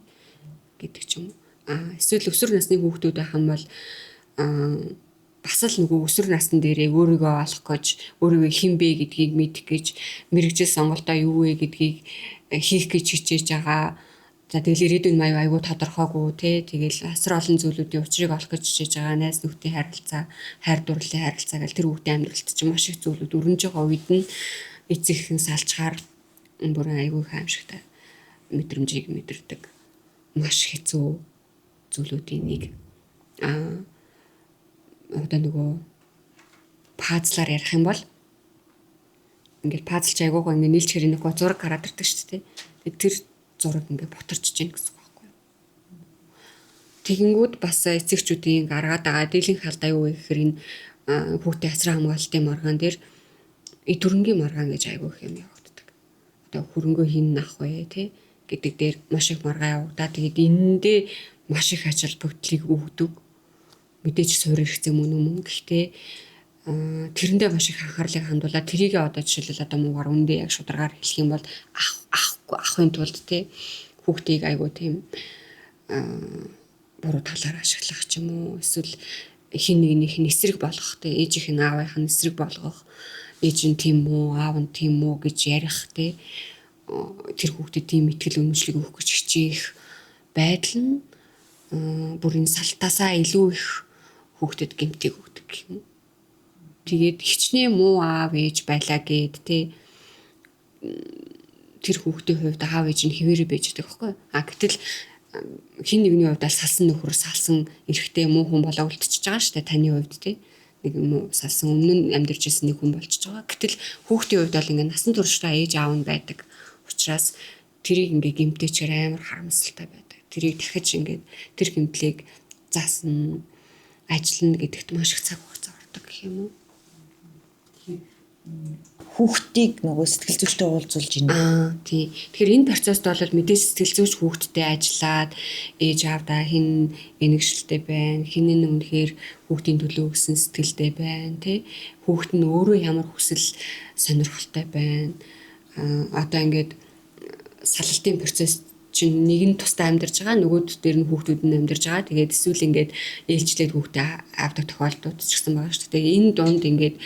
гэдэг ч юм уу. Эсвэл өсвөр насны хүүхдүүд байх юм бол бас л нөгөө өсвөр насн дээрээ өөрийгөө олох гэж, өөрийгөө хэн бэ гэдгийг мэдэх гэж, мэргэжил сонголтоо юу вэ гэдгийг хийх гэж хичээж байгаа. За тэгэл ирээдүйн маяг айгүй тодорхойгүй те тэгэл асар олон зүйлүүдийн учрыг олох гэж хичээж байгаа найз нөхдийн харилцаа, хайр дурлалын харилцаа гэл тэр хүүхдийн амьдралд чинь маш их зүйлүүд өрнөж байгаа үед нь эцэг эхэн салчгаар бүрэн айгүй их аимшигтай мэдрэмжийг мэдэрдэг. Маш хэцүү зүйлүүдийн нэг одоо нөгөө пазлаар ярих юм бол ингээд пазлч айгуугаа ингээд нийлж хэрэг нэг зураг гараад ирдэг шүү дээ. Тэр зураг ингээд ботарч जैन гэсэн үг байхгүй юу. Тэгэнгүүт бас эцэгчүүдийн гаргаад байгаа дийлэнх алдаа юу вэ гэхээр энэ хүүхдийн асран хамгаалалтын маргаан дээр эд хөрөнгийн маргаан гэж айгүй их юм явагддаг. Одоо хөрөнгөө хин авах вэ те гэдэг дээр маш их маргаа явагдаа. Тэгээд энэндээ маш их ач холбогдлыг өгдөг. Мэдээж суурь хэрэгцээ мөн үү мөн. Гэхдээ тэрэндээ маш их анхаарлыг хандуулаад тэрийгээ одоо жишээлбэл одоо муугар үндэ яг шударгаар хэлэх юм бол ах авахын тулд те хүүхдийг айгуу тийм буруу талаар ашиглах ч юм уу, эсвэл хин нэгнийх нь эсрэг болгох те, ээжийнх нь аавынх нь эсрэг болгох, ээж нь тийм үү, аав нь тийм үү гэж ярих те, тэр хүүхдэд тийм итгэл үнэмшлийг өгөх гэж хичээх байдал нь бүр энэ салтаасаа илүү их хүүхдэд гэмтийг өгдөг гэх юм. Тэгээд хичнээн муу аав ээж байлаа гэд те, тэр хүүхдийн хувьд аав ээж нь хэвээрээ байж байгаа байхгүй. А гэтэл хин нэгний хувьд аль салсан нөхөр, салсан эрэгтэй муу хүн болоо үлдчихэж байгаа шүү дээ таны хувьд те. Нэг юм уу салсан өмнө нь амьдарч ирсэн нэг хүн болчихж байгаа. Гэтэл хүүхдийн хувьд бол ингээ насан туршдаа ээж аав нь байдаг. Учраас тэрийг ингээ гэмтээчээр амар харамсалтай байдаг. Тэрийг дахиж ингээ тэр гэмтлийг заасна, ажиллана гэдэгт маш их цаг хугацаа ордог гэх юм уу. Хүүхдийг нөгөө сэтгэл зүйчтэй уулзуулж байна. Тий. Тэгэхээр энэ процесст бол мэдээж сэтгэл зүйч хүүхдтэй ажиллаад ээж аавдаа хэн энэгшилтэй байна, хэн нь үнэхээр хүүхдийн төлөө гэсэн сэтгэлтэй байна, тий. Хүүхд нь өөрөө ямар хүсэл сонирхолтой байна. Одоо ингээд салалтын процесс чинь нэг нь тусдаа амьдарч байгаа, нөгөөд дээр нь хүүхдүүд нь амьдарч байгаа. Тэгээд эсвэл ингээд ээлжлээд хүүхдээ авдаг тохиолдлууд ч гэсэн байгаа шүү дээ. Энэ дунд ингээд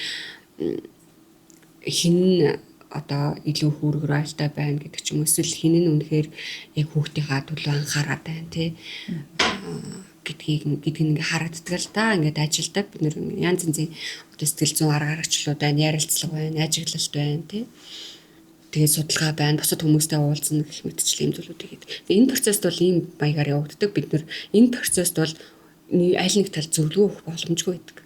хин одоо илүү хүүргэр айлтай байна гэдэг ч юм уу, эсвэл хин нь үнэхээр яг хүүхдийнхаа төлөө анхаарат байна тий гэдгийг гэдэг нь ингээ харагддаг л да. Ингээд ажилдаг бид нэр янз янзын одоо сэтгэл зүйн арга аргачлалууд байна, ярилцлага байна, ажиглалт байна тий. Тэгээд судалгаа байна, бусад хүмүүстэй уулзна гэх мэтчлэн юм зүйлүүдийг хийдэг. Энэ процесст бол ийм маягаар явагддаг. Бид нэр энэ процесст бол аль нэг тал зөвлөгөө өгөх боломжгүй байдаг.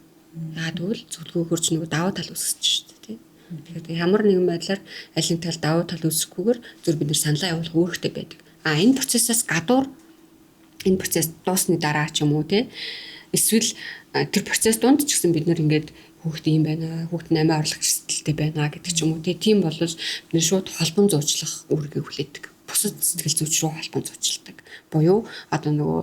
Яагаад гэвэл зөвлөгөө өгөхөр ч нөгөө давуу тал үүсэж шүү дээ тий. Тэгэхээр ямар нэгэн байдлаар аль нэг тал давуу тал үүсэхгүйгээр зүр бид нар саналаа явуулах үүрэгтэй байдаг. А энэ процессоос гадуур энэ процесс дуусны дараа ч юм уу тий, эсвэл тэр процесс дунд ч гэсэн бид нар ингээд хүүхд ийм байна, хүүхд нь амиа орлох эрсдэлтэй байна гэдэг ч юм уу тий. Тийм бол бид нар шууд холбон зуучлах үүргийг хүлээдэг. Бусад сэтгэл зүйч рүү холбон зуучладаг. Буюу одоо нөгөө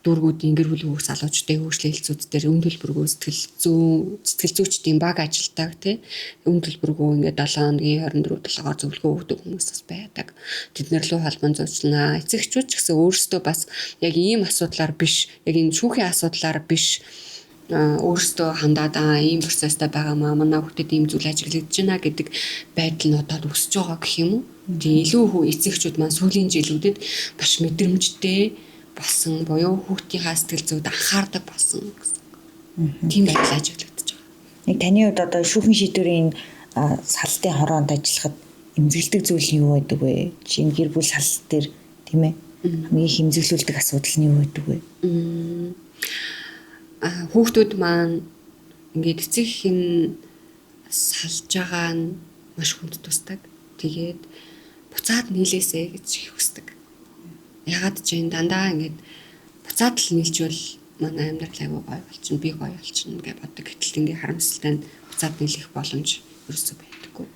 дүүргүүдийн гэр бүлийн хүүхд залуучдын хөгжлийн хэлцүүд дээр үн төлбөргүй сэтгэл зүйчдийн баг ажилтдаг тий. Үн төлбөргүй ингээд 7 хоногийн 24 7-оор зөвлөгөө өгдөг хүмүүс бас байдаг. Тэд нар рүү холбон зуучлана. Эцэг эхчүүд ч гэсэн өөрсдөө бас яг ийм асуудлаар биш, яг энэ шүүхийн асуудлаар биш, өөрсдөө хандаад ийм процесстай байгаа маа, манай хүүхдэд ийм зүйл ажиглагдаж байна гэдэг байдал нь одоо өсөж байгаа гэх юм уу. Тэгээ илүү эцэг эхчүүд маань сүүлийн жилүүдэд маш мэдрэмжтэй болсон, буюу хүүхдийнхаа сэтгэл зүйд анхаардаг болсон гэсэн. Тийм байдал ажиглагдаж байгаа. Нэг таны хувьд одоо шүүхэн шийдвэрийн салтын хороонд ажиллахад эмзэглэдэг зүйл нь юу байдаг вэ? Жишээ нь гэр бүл салалт дээр тийм ээ, хамгийн их эмзэглүүлдэг асуудал нь юу байдаг вэ? Хүүхдүүд маань ингээд эцэг их нь салж байгаа нь маш хүнд тусдаг. Тэгээд буцаад нийлээсэй гэж их хүсдэг. Ягаад ч энэ дандаа ингээд буцаад л нийлжвэл манай амьдрал айгүй гоё болчихно, би гоё болчихно гэж боддог. Гэтэл ингээд харамсалтай нь буцаад нийлэх боломж ерөөсөө байдаггүй.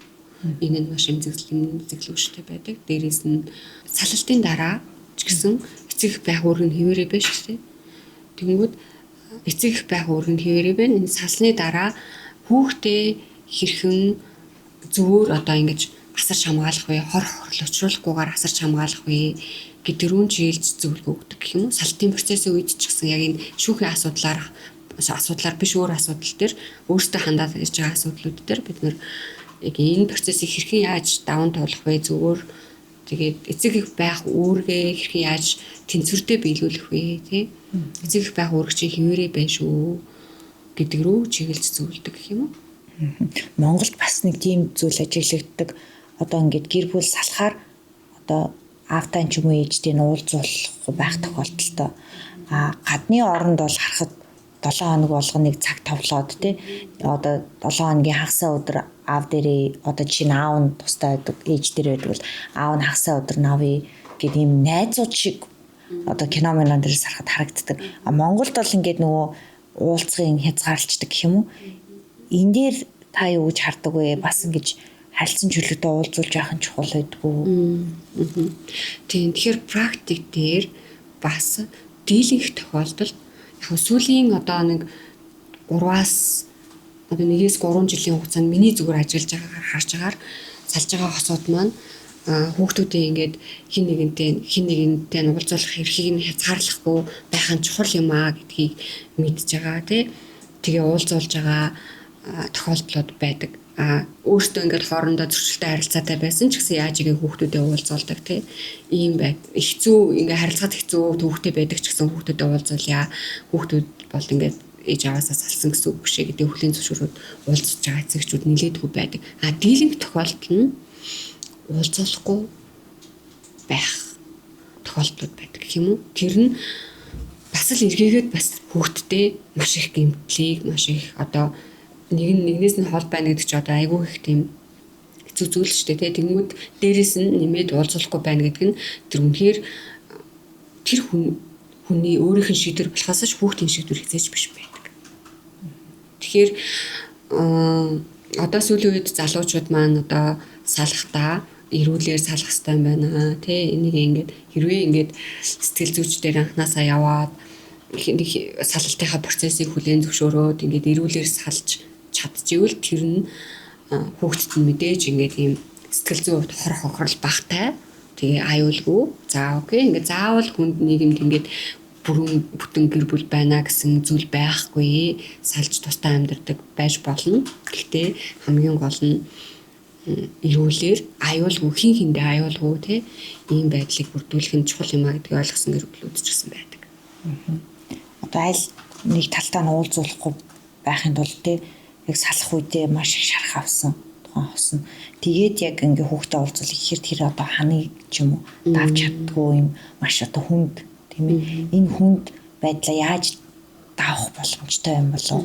Энэ нь маш эмзэглүүштэй байдаг. Дээрээс нь салалтын дараа ч гэсэн эцэг их байх үүрэг нь хэвээрээ байна шүү дээ. Тэнгүүд эцэг их байх үүрэг нь хэвээрээ байна. Энэ салсны дараа хүүхдээ хэрхэн зөвөр одоо ингэж асарч хамгаалах вэ? Хор хорлоочруулахгүйгээр асарч хамгаалах вэ гэдэг рүүн чиглэж зөвлөгөө өгдөг гэх юм уу? Салтын процессын үед ч гэсэн яг энэ шүүхийн асуудлаар биш өөр асуудал дээр өөрсдөө хандаад ирж байгаа асуудлууд дээр бид нэр яг энэ процессыг хэрхэн яаж даван туулах вэ? Зөвөр тэгээд эцэг их байх үүргээ хэрхэн яаж тэнцвэртэй биелүүлэх вэ? Тэ? Эцэг их байх үүрэг чинь хэвээрээ байна шүү гэдэг рүү чиглэж зөвлөдөг гэх юм уу? Монголд бас нэг тийм зүйл ажиглагддаг. Одоо ингээд гэр бүл салахаар одоо аавтай ч юм уу ээжтэй нь уулзуулахгүй байх тохиолдолтой. А гадны оронд бол харахад 7 хоног болгоныг цаг товлоод тий, одоо 7 хоногийн хагасаа өдөр аав дээрээ, одоо жишээ нь аав нь тустай байдаг, ээж дээр байдаг бол аав нь хагасаа өдөр навъя гэдэг ийм найзууд шиг одоо кино минон дээрээс харахад харагддаг. А Монголд бол ингээд нөгөө уулзгын хязгаарлцдаг гэх юм уу? Энэ дээр та юу гэж хардаг вэ? Бас ингэж Харилцан чөлөөтэй уулзуулж явах нь чухал байдгүй. Тийм, тэгэхээр практик дээр бас дийлэнх тохиолдолд яг сүүлийн одоо нэг 3-аас одоо 1-ээс 3 жилийн хугацаанд миний зүгээр ажиллаж байгаагаар харж байгаагаар салж байгаа хосууд маань хүүхдүүдээ ингээд хин нэгэнтэй уулзуулах эрхийг нь хязгаарлахгүй байх нь чухал юм аа гэдгийг мэдж байгаа тий. Тэгээ уулзуулж байгаа тохиолдлууд байдаг. Өөртөө ингээд хоорондоо зөрчилтэй харилцаатай байсан ч гэсэн яаж игээ хүүхдүүдэд уулзуулдаг тий. Ийм байд. Хэцүү ингээд харилцаад хэцүү төвхтэй байдаг ч гэсэн хүүхдүүдэд уулзуулъя. Хүүхдүүд бол ингээд ээж аваасаа салсан гэсэн үг биш ээ гэдэг хүлийн зөвшөөрөөд уулзж байгаа эцэгчүүд нилээдгүй байдаг. Дийлэнх тохиолдол нь уулзуулахгүй байх тохиолдлууд байдаг гэх юм уу? Тэр нь бас л эргээгээд бас хүүхдтэй маш их гэмтлийг, маш их одоо нэг нь нэгнээс нь хол байна гэдэг чи одоо айгүй их тийм хэцүү зүйл шүү дээ, тий. Тэнгүүд дээрээс нь нэмээд уулзуулахгүй байна гэдэг нь тэр үнэхээр тэр хүний өөрийнх нь шийдвэр болохоос ч хүүхдийн шийдвэр хэзээ ч биш байдаг. Тэгэхээр одоо сүүлийн үед залуучууд маань одоо салахдаа эрүүлээр салах хэрэгтэй юм байна, тий. Энийг ингээд хэрвээ ингээд сэтгэл зүйчдэр анханасаа яваад салалтынхаа процессыг хүлээн зөвшөөрөөд ингээд эрүүлээр салж чадчихвэл тэр нь хүүхдэд нь мэдээж ингээд ийм сэтгэл зүйн хувьд хор хохирол багтай. Тэгээ аюулгүй. За окей, ингээд заавал хүнд нийгэмд ингээд бүрэн бүтэн гэр бүл байна гэсэн зүйл байхгүй. Салж тусдаа амьдардаг байж болно. Гэхдээ хамгийн гол нь эрүүлээр аюулгүй, хин хиндэ аюулгүй тий ийм байдлыг бүрдүүлэх нь чухал юм а гэдгийг ойлгосон гэр бүлүүд ч гэсэн байдаг. Одоо аль нэг талтаа нь уулзуулахгүй байхын тулд тий яг салах үедээ маш их шарх авсан тухайн хос нь. Тэгээд яг ингээ хүүхдээ уулзуул ихээр тэр одоо ханыг ч юм уу давж чаддгүй юм маш одоо хүнд тийм ээ. Энэ хүнд байдлаа яаж давах боломжтой юм болов?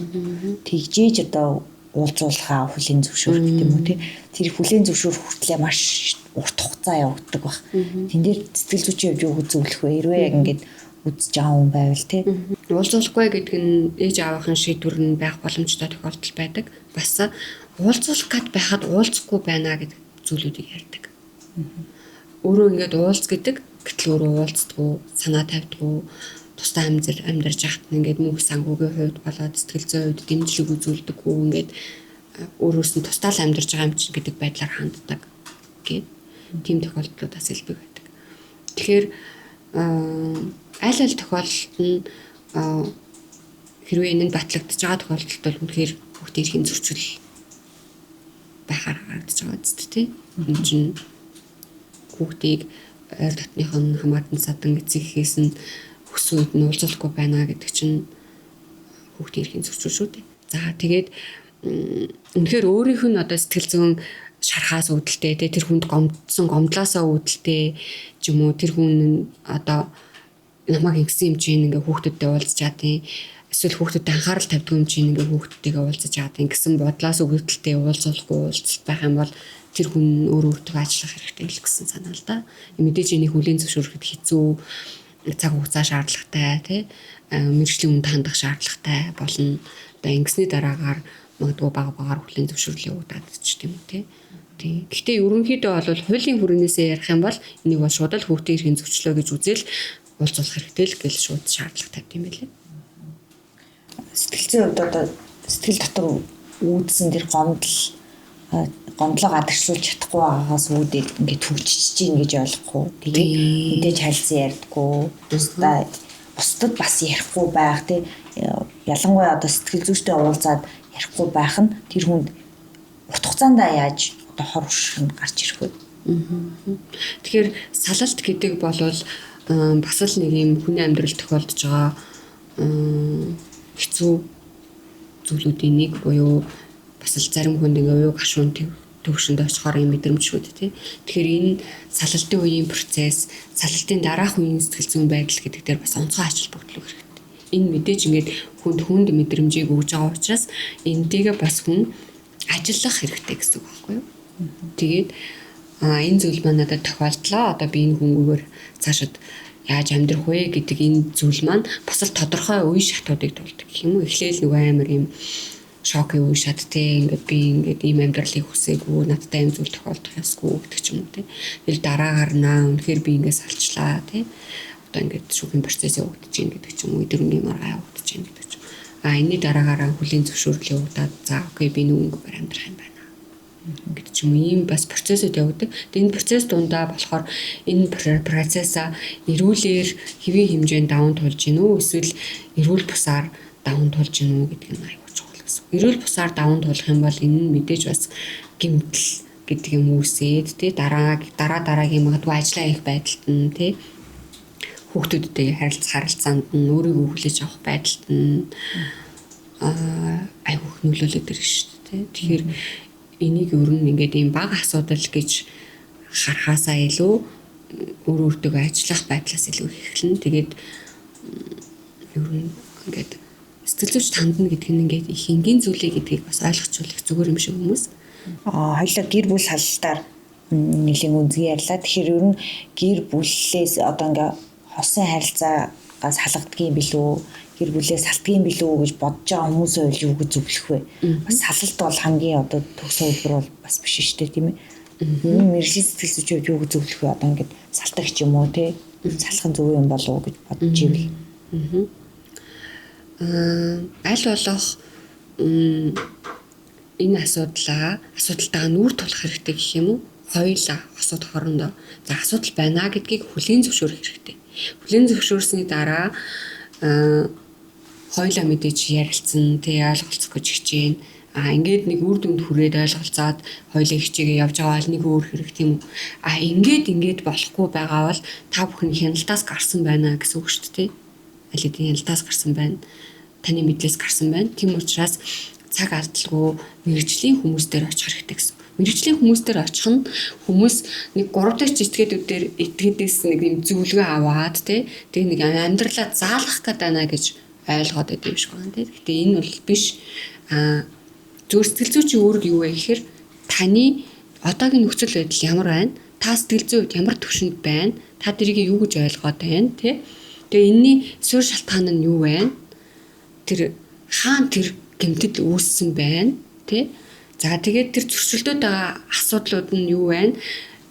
Тэгжээж одоо уулзуулахаа хүлээн зөвшөөрөх гэдэг юм уу тий. Тэр хүлээн зөвшөөрөх хүртлээр маш урт хугацаа явагддаг баг. Тэн дээр сэтгэл зүйчийн хувьд юу зөвлөх вэ? Хэрвээ яг ингээд үзэж байгаа хүн байвал тий. Уулзуулахгүй гэдэг нь ээж аавынхын шийдвэр нь байх боломжтой тохиолдол байдаг. Бас уулзуулах гээд байхад уулзахгүй байна гэдэг зүйлүүдийг ярьдаг. Өөрөө ингээд уулз гэдэг, гэтэл өөрөө уулздаггүй, санаа тавьдаггүй, тусдаа амьдарч байхад нь ингээд мөнх санхүүгийн хувьд болоод сэтгэл зүйн хувьд дэмжлэг үзүүлдэггүй, ингээд өөрөөс нь тусдаа л амьдарч байгаа юм чинь гэдэг байдлаар ханддаг гээд тийм тохиолдлууд бас элбэг байдаг. Тэгэхээр аль аль тохиолдолд нь хэрвээ энэ нь батлагдаж байгаа тохиолдолд бол үнэхээр хүүхдийн эрхийн зөрчил байхаар харагдаж байгаа үст тий. Энэ чинь хүүхдийг ойр дотных нь хамаатан садан эцэг эхээс нь өссөн үед нь уулзуулахгүй байна гэдэг чинь хүүхдийн эрхийн зөрчил шүү дээ. За тэгээд үнэхээр өөрийнх нь одоо сэтгэл зүйн шархаас үүдэлтэй тий, тэр хүнд гомдсон гомдлоосоо үүдэлтэй ч юм уу, тэр хүн нь одоо намайг ингэсэн юм чинь ингээ хүүхдүүдтэй уулзч чадیں۔ Эсвэл хүүхдүүдэд анхаарал тавьдаг юм чинь ингээ хүүхдүүдтэйгээ уулзаж чадیں гэсэн бодлоос үүдэлтэй уулзуулахгүй уулзалт байх юм бол тэр хүн өөр өөртөө ажиллах хэрэгтэй л гэсэн санаа л да. Мэдээж энийг хүлээн зөвшөөрөхөд хэцүү, цаг хугацаа шаардлагатай тий, мэргэжлийн хүнд хандах шаардлагатай болно. Одоо ингэсний дараагаар магадгүй бага багаар хүлээн зөвшөөрлөө явагдаад ч тийм үү тий. Тий. Гэхдээ ерөнхийдөө бол хуулийн хүрэнээсээ ярих юм бол энийг бол шууд л хүүхдийн эрхийн зөрчлөө гэж үзэл уулзуулах хэрэгтэй л гэж шууд шаардлага тавьд юм байлээ. Сэтгэл зүйн хувьд одоо сэтгэл дотор үүдсэн тэр гомдлоо гадагшлуулж чадахгүй байгаагаас үүдээд ингээд хөгжиж чинь гэж ойлгохгүй. Тэгээд мэдээж харилцан ярьдаггүй. Бусдад бас ярихгүй байх тий. Ялангуяа одоо сэтгэл зүйчтэй уулзаад ярихгүй байх нь тэр хүнд урт хугацаанд яаж одоо хор хөшиг нь гарч ирэх вэ? Тэгэхээр салалт гэдэг бол бас л нэг юм хүний амьдрал тохиолдож байгаа хэцүү зүйлүүдийн нэг буюу бас л зарим хүнд ингээ уяг гашуун төвшөнд очихоор юм мэдрэмж шүү дээ тий. Тэгэхээр энэ салалтын үеийн процесс, салалтын дараах үеийн сэтгэл зүйн байдал гэдэг дээр бас онцгой ач холбогдол өгөх хэрэгтэй. Энэ мэдээж ингээд хүнд мэдрэмжийг өгж байгаа учраас энтэйгээ бас хүн ажиллах хэрэгтэй гэсэн үг байхгүй юу? Тэгээд энэ зүйл маань надад тохиолдлоо. Одоо би энэ хүнгүүгээр цаашид яаж амьдрах вэ гэдэг энэ зүйл маань бас л тодорхой үе шатуудыг тулдаг гэх юм уу? Эхлээл нөгөө амар юм Шокын үе шат те, ингээд би ингээд ийм амьдралыг хүсээгүй, надтай ийм зүйл тохиолдох ёсгүй гэдэг ч юм уу те. Тэгэл дараагаар наа үнэхээр би ингээд салчлаа те. Одоо ингээд шүүхийн процесс явагдаж байна гэдэг ч юм уу, өдрөнгийн маргаа явагдаж байна гэдэг ч юм. А энэний дараагаараа хүлийн зөвшөөрөл явагдаад за окей би нүнгээр амьдрах юм байна гэдэг ч юм уу, ийм бас процессууд явагддаг. Тэгээ энэ процесс дундаа болохоор энэ процессаа эрүүлэр хэвийн хэмжээнд даван туулж гин үү, эсвэл эрүүл бусаар даван туулж гин үү гэдэг нь аюул чухал гэсэн. Эрүүл бусаар даван туулах юм бол энэ нь мэдээж бас гэмтэл гэдэг юм үүсээд тий, дараа дараагийн магадгүй ажиллаа хийх байдалд нь тий, хүүхдүүдтэй харилцаанд нь өөрийгөө хүлээж авах байдалд нь аюул нөлөөлөд ирнэ шүү дээ. Тэгэхээр энийг ер нь ингээд ийм бага асуудал гэж харахаасаа илүү өөр өөртөө ажиллах байдлаас илүү эхэлнэ. Тэгээд ер нь ингээд сэтгэл зүйч тандна гэдэг нь ингээд их энгийн зүйлээ гэдгийг бас ойлгочихвол их зүгээр юм шиг хүмүүс. Хоёлаа гэр бүл салалтаар нэлийн үнзгий ярьлаа. Тэгэхээр ер нь гэр бүлээс одоо ингээ хосын харилцаагаас салгадгийн билүү, гэр бүлээ салтгийн билүү гэж бодож байгаа хүмүүсээ үл юу гэж зөвлөх вэ? Бас салалт бол хамгийн одоо төгс хувилбар бол бас биш шүү дээ, тийм ээ. Мэргэжлийн сэтгэл зүйчийн хувьд юу гэж зөвлөх вэ? Одоо ингээд салтагч юм уу те? Салах нь зөв юм болов уу гэж бодож ивэл. Аль болох энэ асуудалтайгаа нүүр тулах хэрэгтэй гэх юм уу? Хоёулаа хосууд хоорондоо. За асуудал байна гэдгийг хүлээн зөвшөөрөх хэрэгтэй. Хүлээн зөвшөөрсний дараа хоёулаа мэдээж ярилцсан, тий, ойлголцох гэж хичээнэ. А ингээд нэг үр дүнд хүрээд ойлголцоод хоёулаа хичээгээ явж байгаа бол нэг өөр хэрэг тийм үү. А ингээд болохгүй байгаа бол та бүхэн хяналтаас гарсан байна гэсэн үг шүү дээ. Аль хэдийн хяналтаас гарсан байна. Таны мэдлээс гарсан байна. Тийм учраас цаг алдалгүй мэргэжлийн хүмүүс дээр очих хэрэгтэй гэсэн. Мэргэжлийн хүмүүс дээр очих нь хүмүүс нэг 3 дахь этгээдүүдээр этгээдээс нэг юм зөвлөгөө аваад тий, тэг нэг амьдралаа заалгах гээд байна гэж ойлгоод байд юм шиг байна тий. Гэтэ энэ бол биш. Зөв сэтгэл зүйчийн үүрэг юу вэ гэхээр таны одоогийн нөхцөл байдал ямар байна? Та сэтгэл зүйн хувьд ямар түвшинд байна? Та тэрийг юу гэж ойлгоод байна тий? Тэгээ энэний суурь шалтгаан нь юу вэ? Тэр хаан тэр гэмтэл үүссэн байна тий? За тэгээд тэр зөрчилдөд байгаа асуудлууд нь юу вэ?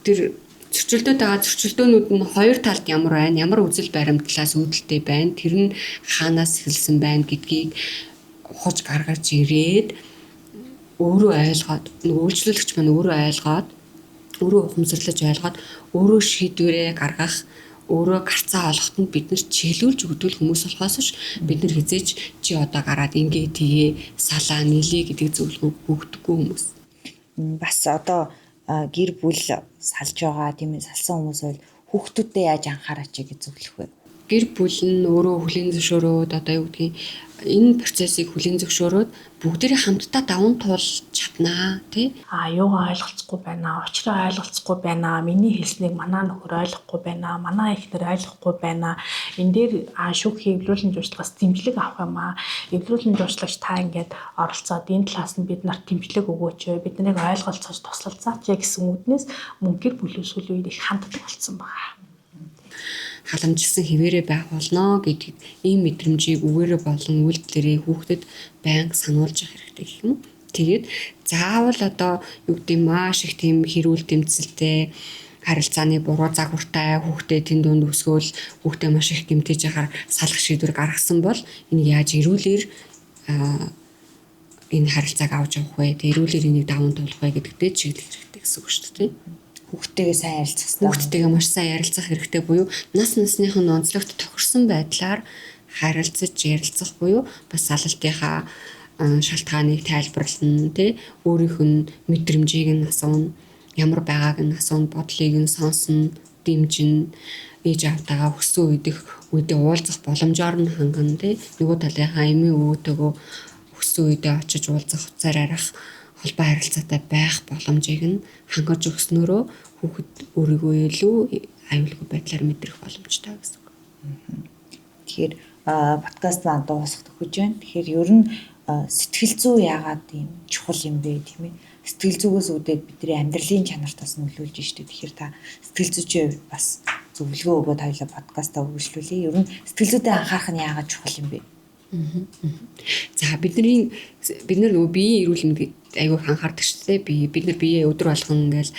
Тэр зөрчилдөд байгаа зөрчилдөөнүүд нь хоёр талд ямар байна? Ямар үзэл баримтлаас үүдэлтэй байна? Тэр нь хаанаас эхэлсэн байна гэдгийг ухаж гаргаж ирээд өөрөө ойлгоод, нөгөө үйлчлүүлэгч маань өөрөө ойлгоод, өөрөө ухамсарлаж ойлгоод, өөрөө шийдвэрээ гаргах, өөрөө гарцаа олоход нь бид нар чиглүүлж өгдөг хүмүүс болохоос ш бид нар хизээч чи одоо гараад ингээ тгээ салаа нийлээ гэдэг зөвлөгөө өгдөггүй хүмүүс. Бас одоо гэр бүл салж байгаа тийм ээ, салсан хүмүүс бол хүүхдүүдэд яаж анхаараач гэж зөвлөх вэ? Гэр бүл нь өөрөө хүлээн зөвшөөрөөд одоо юу гэдгийг энэ процессыг хүлээн зөвшөөрөөд бүгдээрээ хамтдаа даван туулж чаднаа тий. А юугаа ойлголцохгүй байна, учраа ойлголцохгүй байна, миний хэлснийг манай нөхөр ойлгохгүй байна, манай эхнэр ойлгохгүй байна. Энэ дээр шүүхийн эвлүүлэн жуулчлагаас дэмжлэг авах юм аа. Эвлүүлэн жуулчлагч та ингээд оролцоод энэ талаас нь бид нарт дэмжлэг өгөөч, бид нарыг ойлголцож туслалцаач гэсэн үүднээс мөн гэр бүлийн сүүлийн үед их ханддаг болсон байгаа. Халамжилсан хэвээрээ байх болно гэдэг ийм мэдрэмжийг үгээрээ болон үйлдэлээрээ хүүхдэд байнга сануулж явах хэрэгтэй гэх юм. Тэгээд заавал одоо юу гэдэг маш их тийм хэрүүл тэмцэлтэй харилцааны буруу загвартай хүүхдээ тэн дунд өсгөөл хүүхдээ маш их гэмтэж яхаар салах шийдвэр гаргасан бол энийг яаж эрүүлэр энэ харилцааг авч явах вэ? Тэг эрүүлэр энийг даван туулах вэ гэдэгтээ чиглэх хэрэгтэй гэсэн үг шүү дээ. Хүүхдтэйгээ сайн ярилцах хэрэгтэй. Хүүхдтэйгээ маш сайн ярилцах хэрэгтэй буюу нас насных нь онцлогт тохирсон байдлаар харилцаж ярилцах буюу бас салалтынхаа шалтгааныг тайлбарлана тий, өөрийнх нь мэдрэмжийг нь асууна, ямар байгааг нь асууна, бодлыг нь сонсно, дэмжинэ, ээж аавтайгаа өссөн үедэх үедээ уулзах боломжоор нь хангана тий, нөгөө талынхаа эмийн өвөөтэйгөө өссөн үедээ очиж уулзах, хуцаар арах холбоо харилцаатай байх боломжийг нь хангаж өгснөөрөө хүүхэд өөрийгөө илүү аюулгүй байдлаар мэдрэх боломжтой гэсэн үг. Тэгэхээр подкаст маань дуусах төхөж байна. Тэгэхээр ер нь сэтгэл зүй яагаад ийм чухал юм бэ тийм ээ? Сэтгэл зүгээс үүдээд бидний амьдралын чанарт бас нөлөөлж штэ. Тэгэхээр та сэтгэл зүйчийн хувьд бас зөвлөгөө өгөөд хоёлаа подкастаа үргэлжлүүлье. Ер нь сэтгэл зүйдээ анхаарах нь яагаад чухал юм бэ? За, бид нар нөгөө биеийн эрүүл мэндэд айгүй их анхаардаг шүү дээ. Бид нар биеэ өдөр болгон ингээл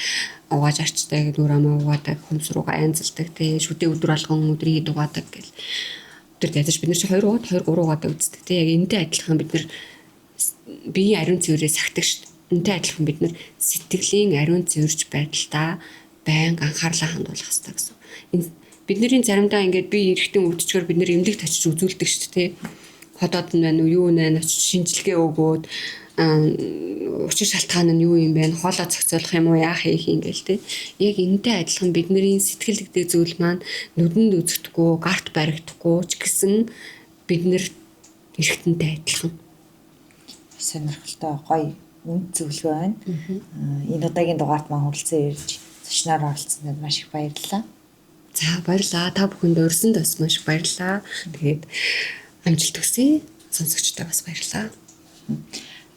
угааж арчдаг, нүүр амаа угаадаг, хумс руугаа янзалдаг те, шүдээ өдөр болгон өдрийн хэд угаадаг гэл. Өдөр ядаж бид нар чи 2 угаад 2 3 угаадаг үздэг те. Яг энэтэй адилхан бид нар биеийн ариун цэврээ сахидаг шүү дээ. Энэтэй адилхан бид нар сэтгэлийн ариун цэвэрч байдалдаа байнга анхаарлаа хандуулах хэрэгтэй гэсэн. Энэ бидний заримдаа ингээд бие эргэтэн өвдчихөөр бид нар эмнэлэгт очиж үзүүлдэг шүү дээ. Ходоод нь байна уу, юу нэ очиж шинжилгээ өгөөд учир шалтгаан нь юу юм бэ? Хоолоо зохицуулах юм уу, яах юм ингээл те. Яг энэтэй адилхан бидний сэтгэл гэдэг зүйл маань нүдэнд үзэгдэхгүй, гарт баригдахгүй ч гэсэн бид нэр эргэтэнтэй адилхан. Сонирхолтой гоё үнд зөвлөгөө байна. Энэ удаагийн дугаарт маань хүрэлцэн ирж зочноор оролцсонд маш их баярлалаа. За, баярлалаа. Та бүхэнд урьсанд бас маш их баярлалаа. Тэгээд амжилт хүсье. Сонсогчдод бас баярлалаа.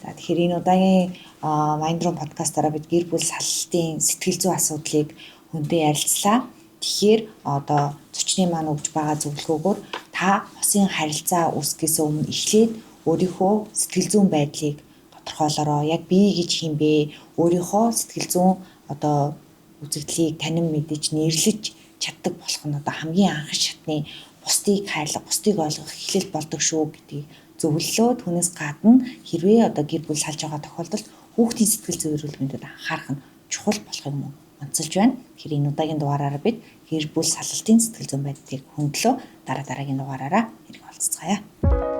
За, тэгэхээр энэ удаагийн Mind Room подкастаараа бид гэр бүл салалтын сэтгэл зүйн асуудлыг хөндөө ярилцлаа. Тэгэхээр одоо зочны маань өгж байгаа зөвлөгөөгөөр та хосын харилцаа үүсгэхээс өмнө эхлээд өөрийнхөө сэтгэл зүйн байдлыг тодорхойлороо. Яг би гэж хэм бэ? Өөрийнхөө сэтгэл зүйн одоо үзэгдлийг танин мэдэж нэрлэж чаддаг болох нь одоо хамгийн анх шатны бусдыг хайрлах, бусдыг ойлгох эхлэл болдог шүү гэдгийг зөвлөлөө. Түүнээс гадна хэрвээ одоо гэр бүл салж байгаа тохиолдолд хүүхдийн сэтгэл зүйн эрүүл мэндэд анхаарах нь чухал болохыг мөн онцолж байна. Тэгэхээр энэ удаагийн дугаараараа бид гэр бүл салалтын сэтгэл зүйн байдлыг хөндлөө. Дараа дараагийн дугаараараа хэрэг олцгаая.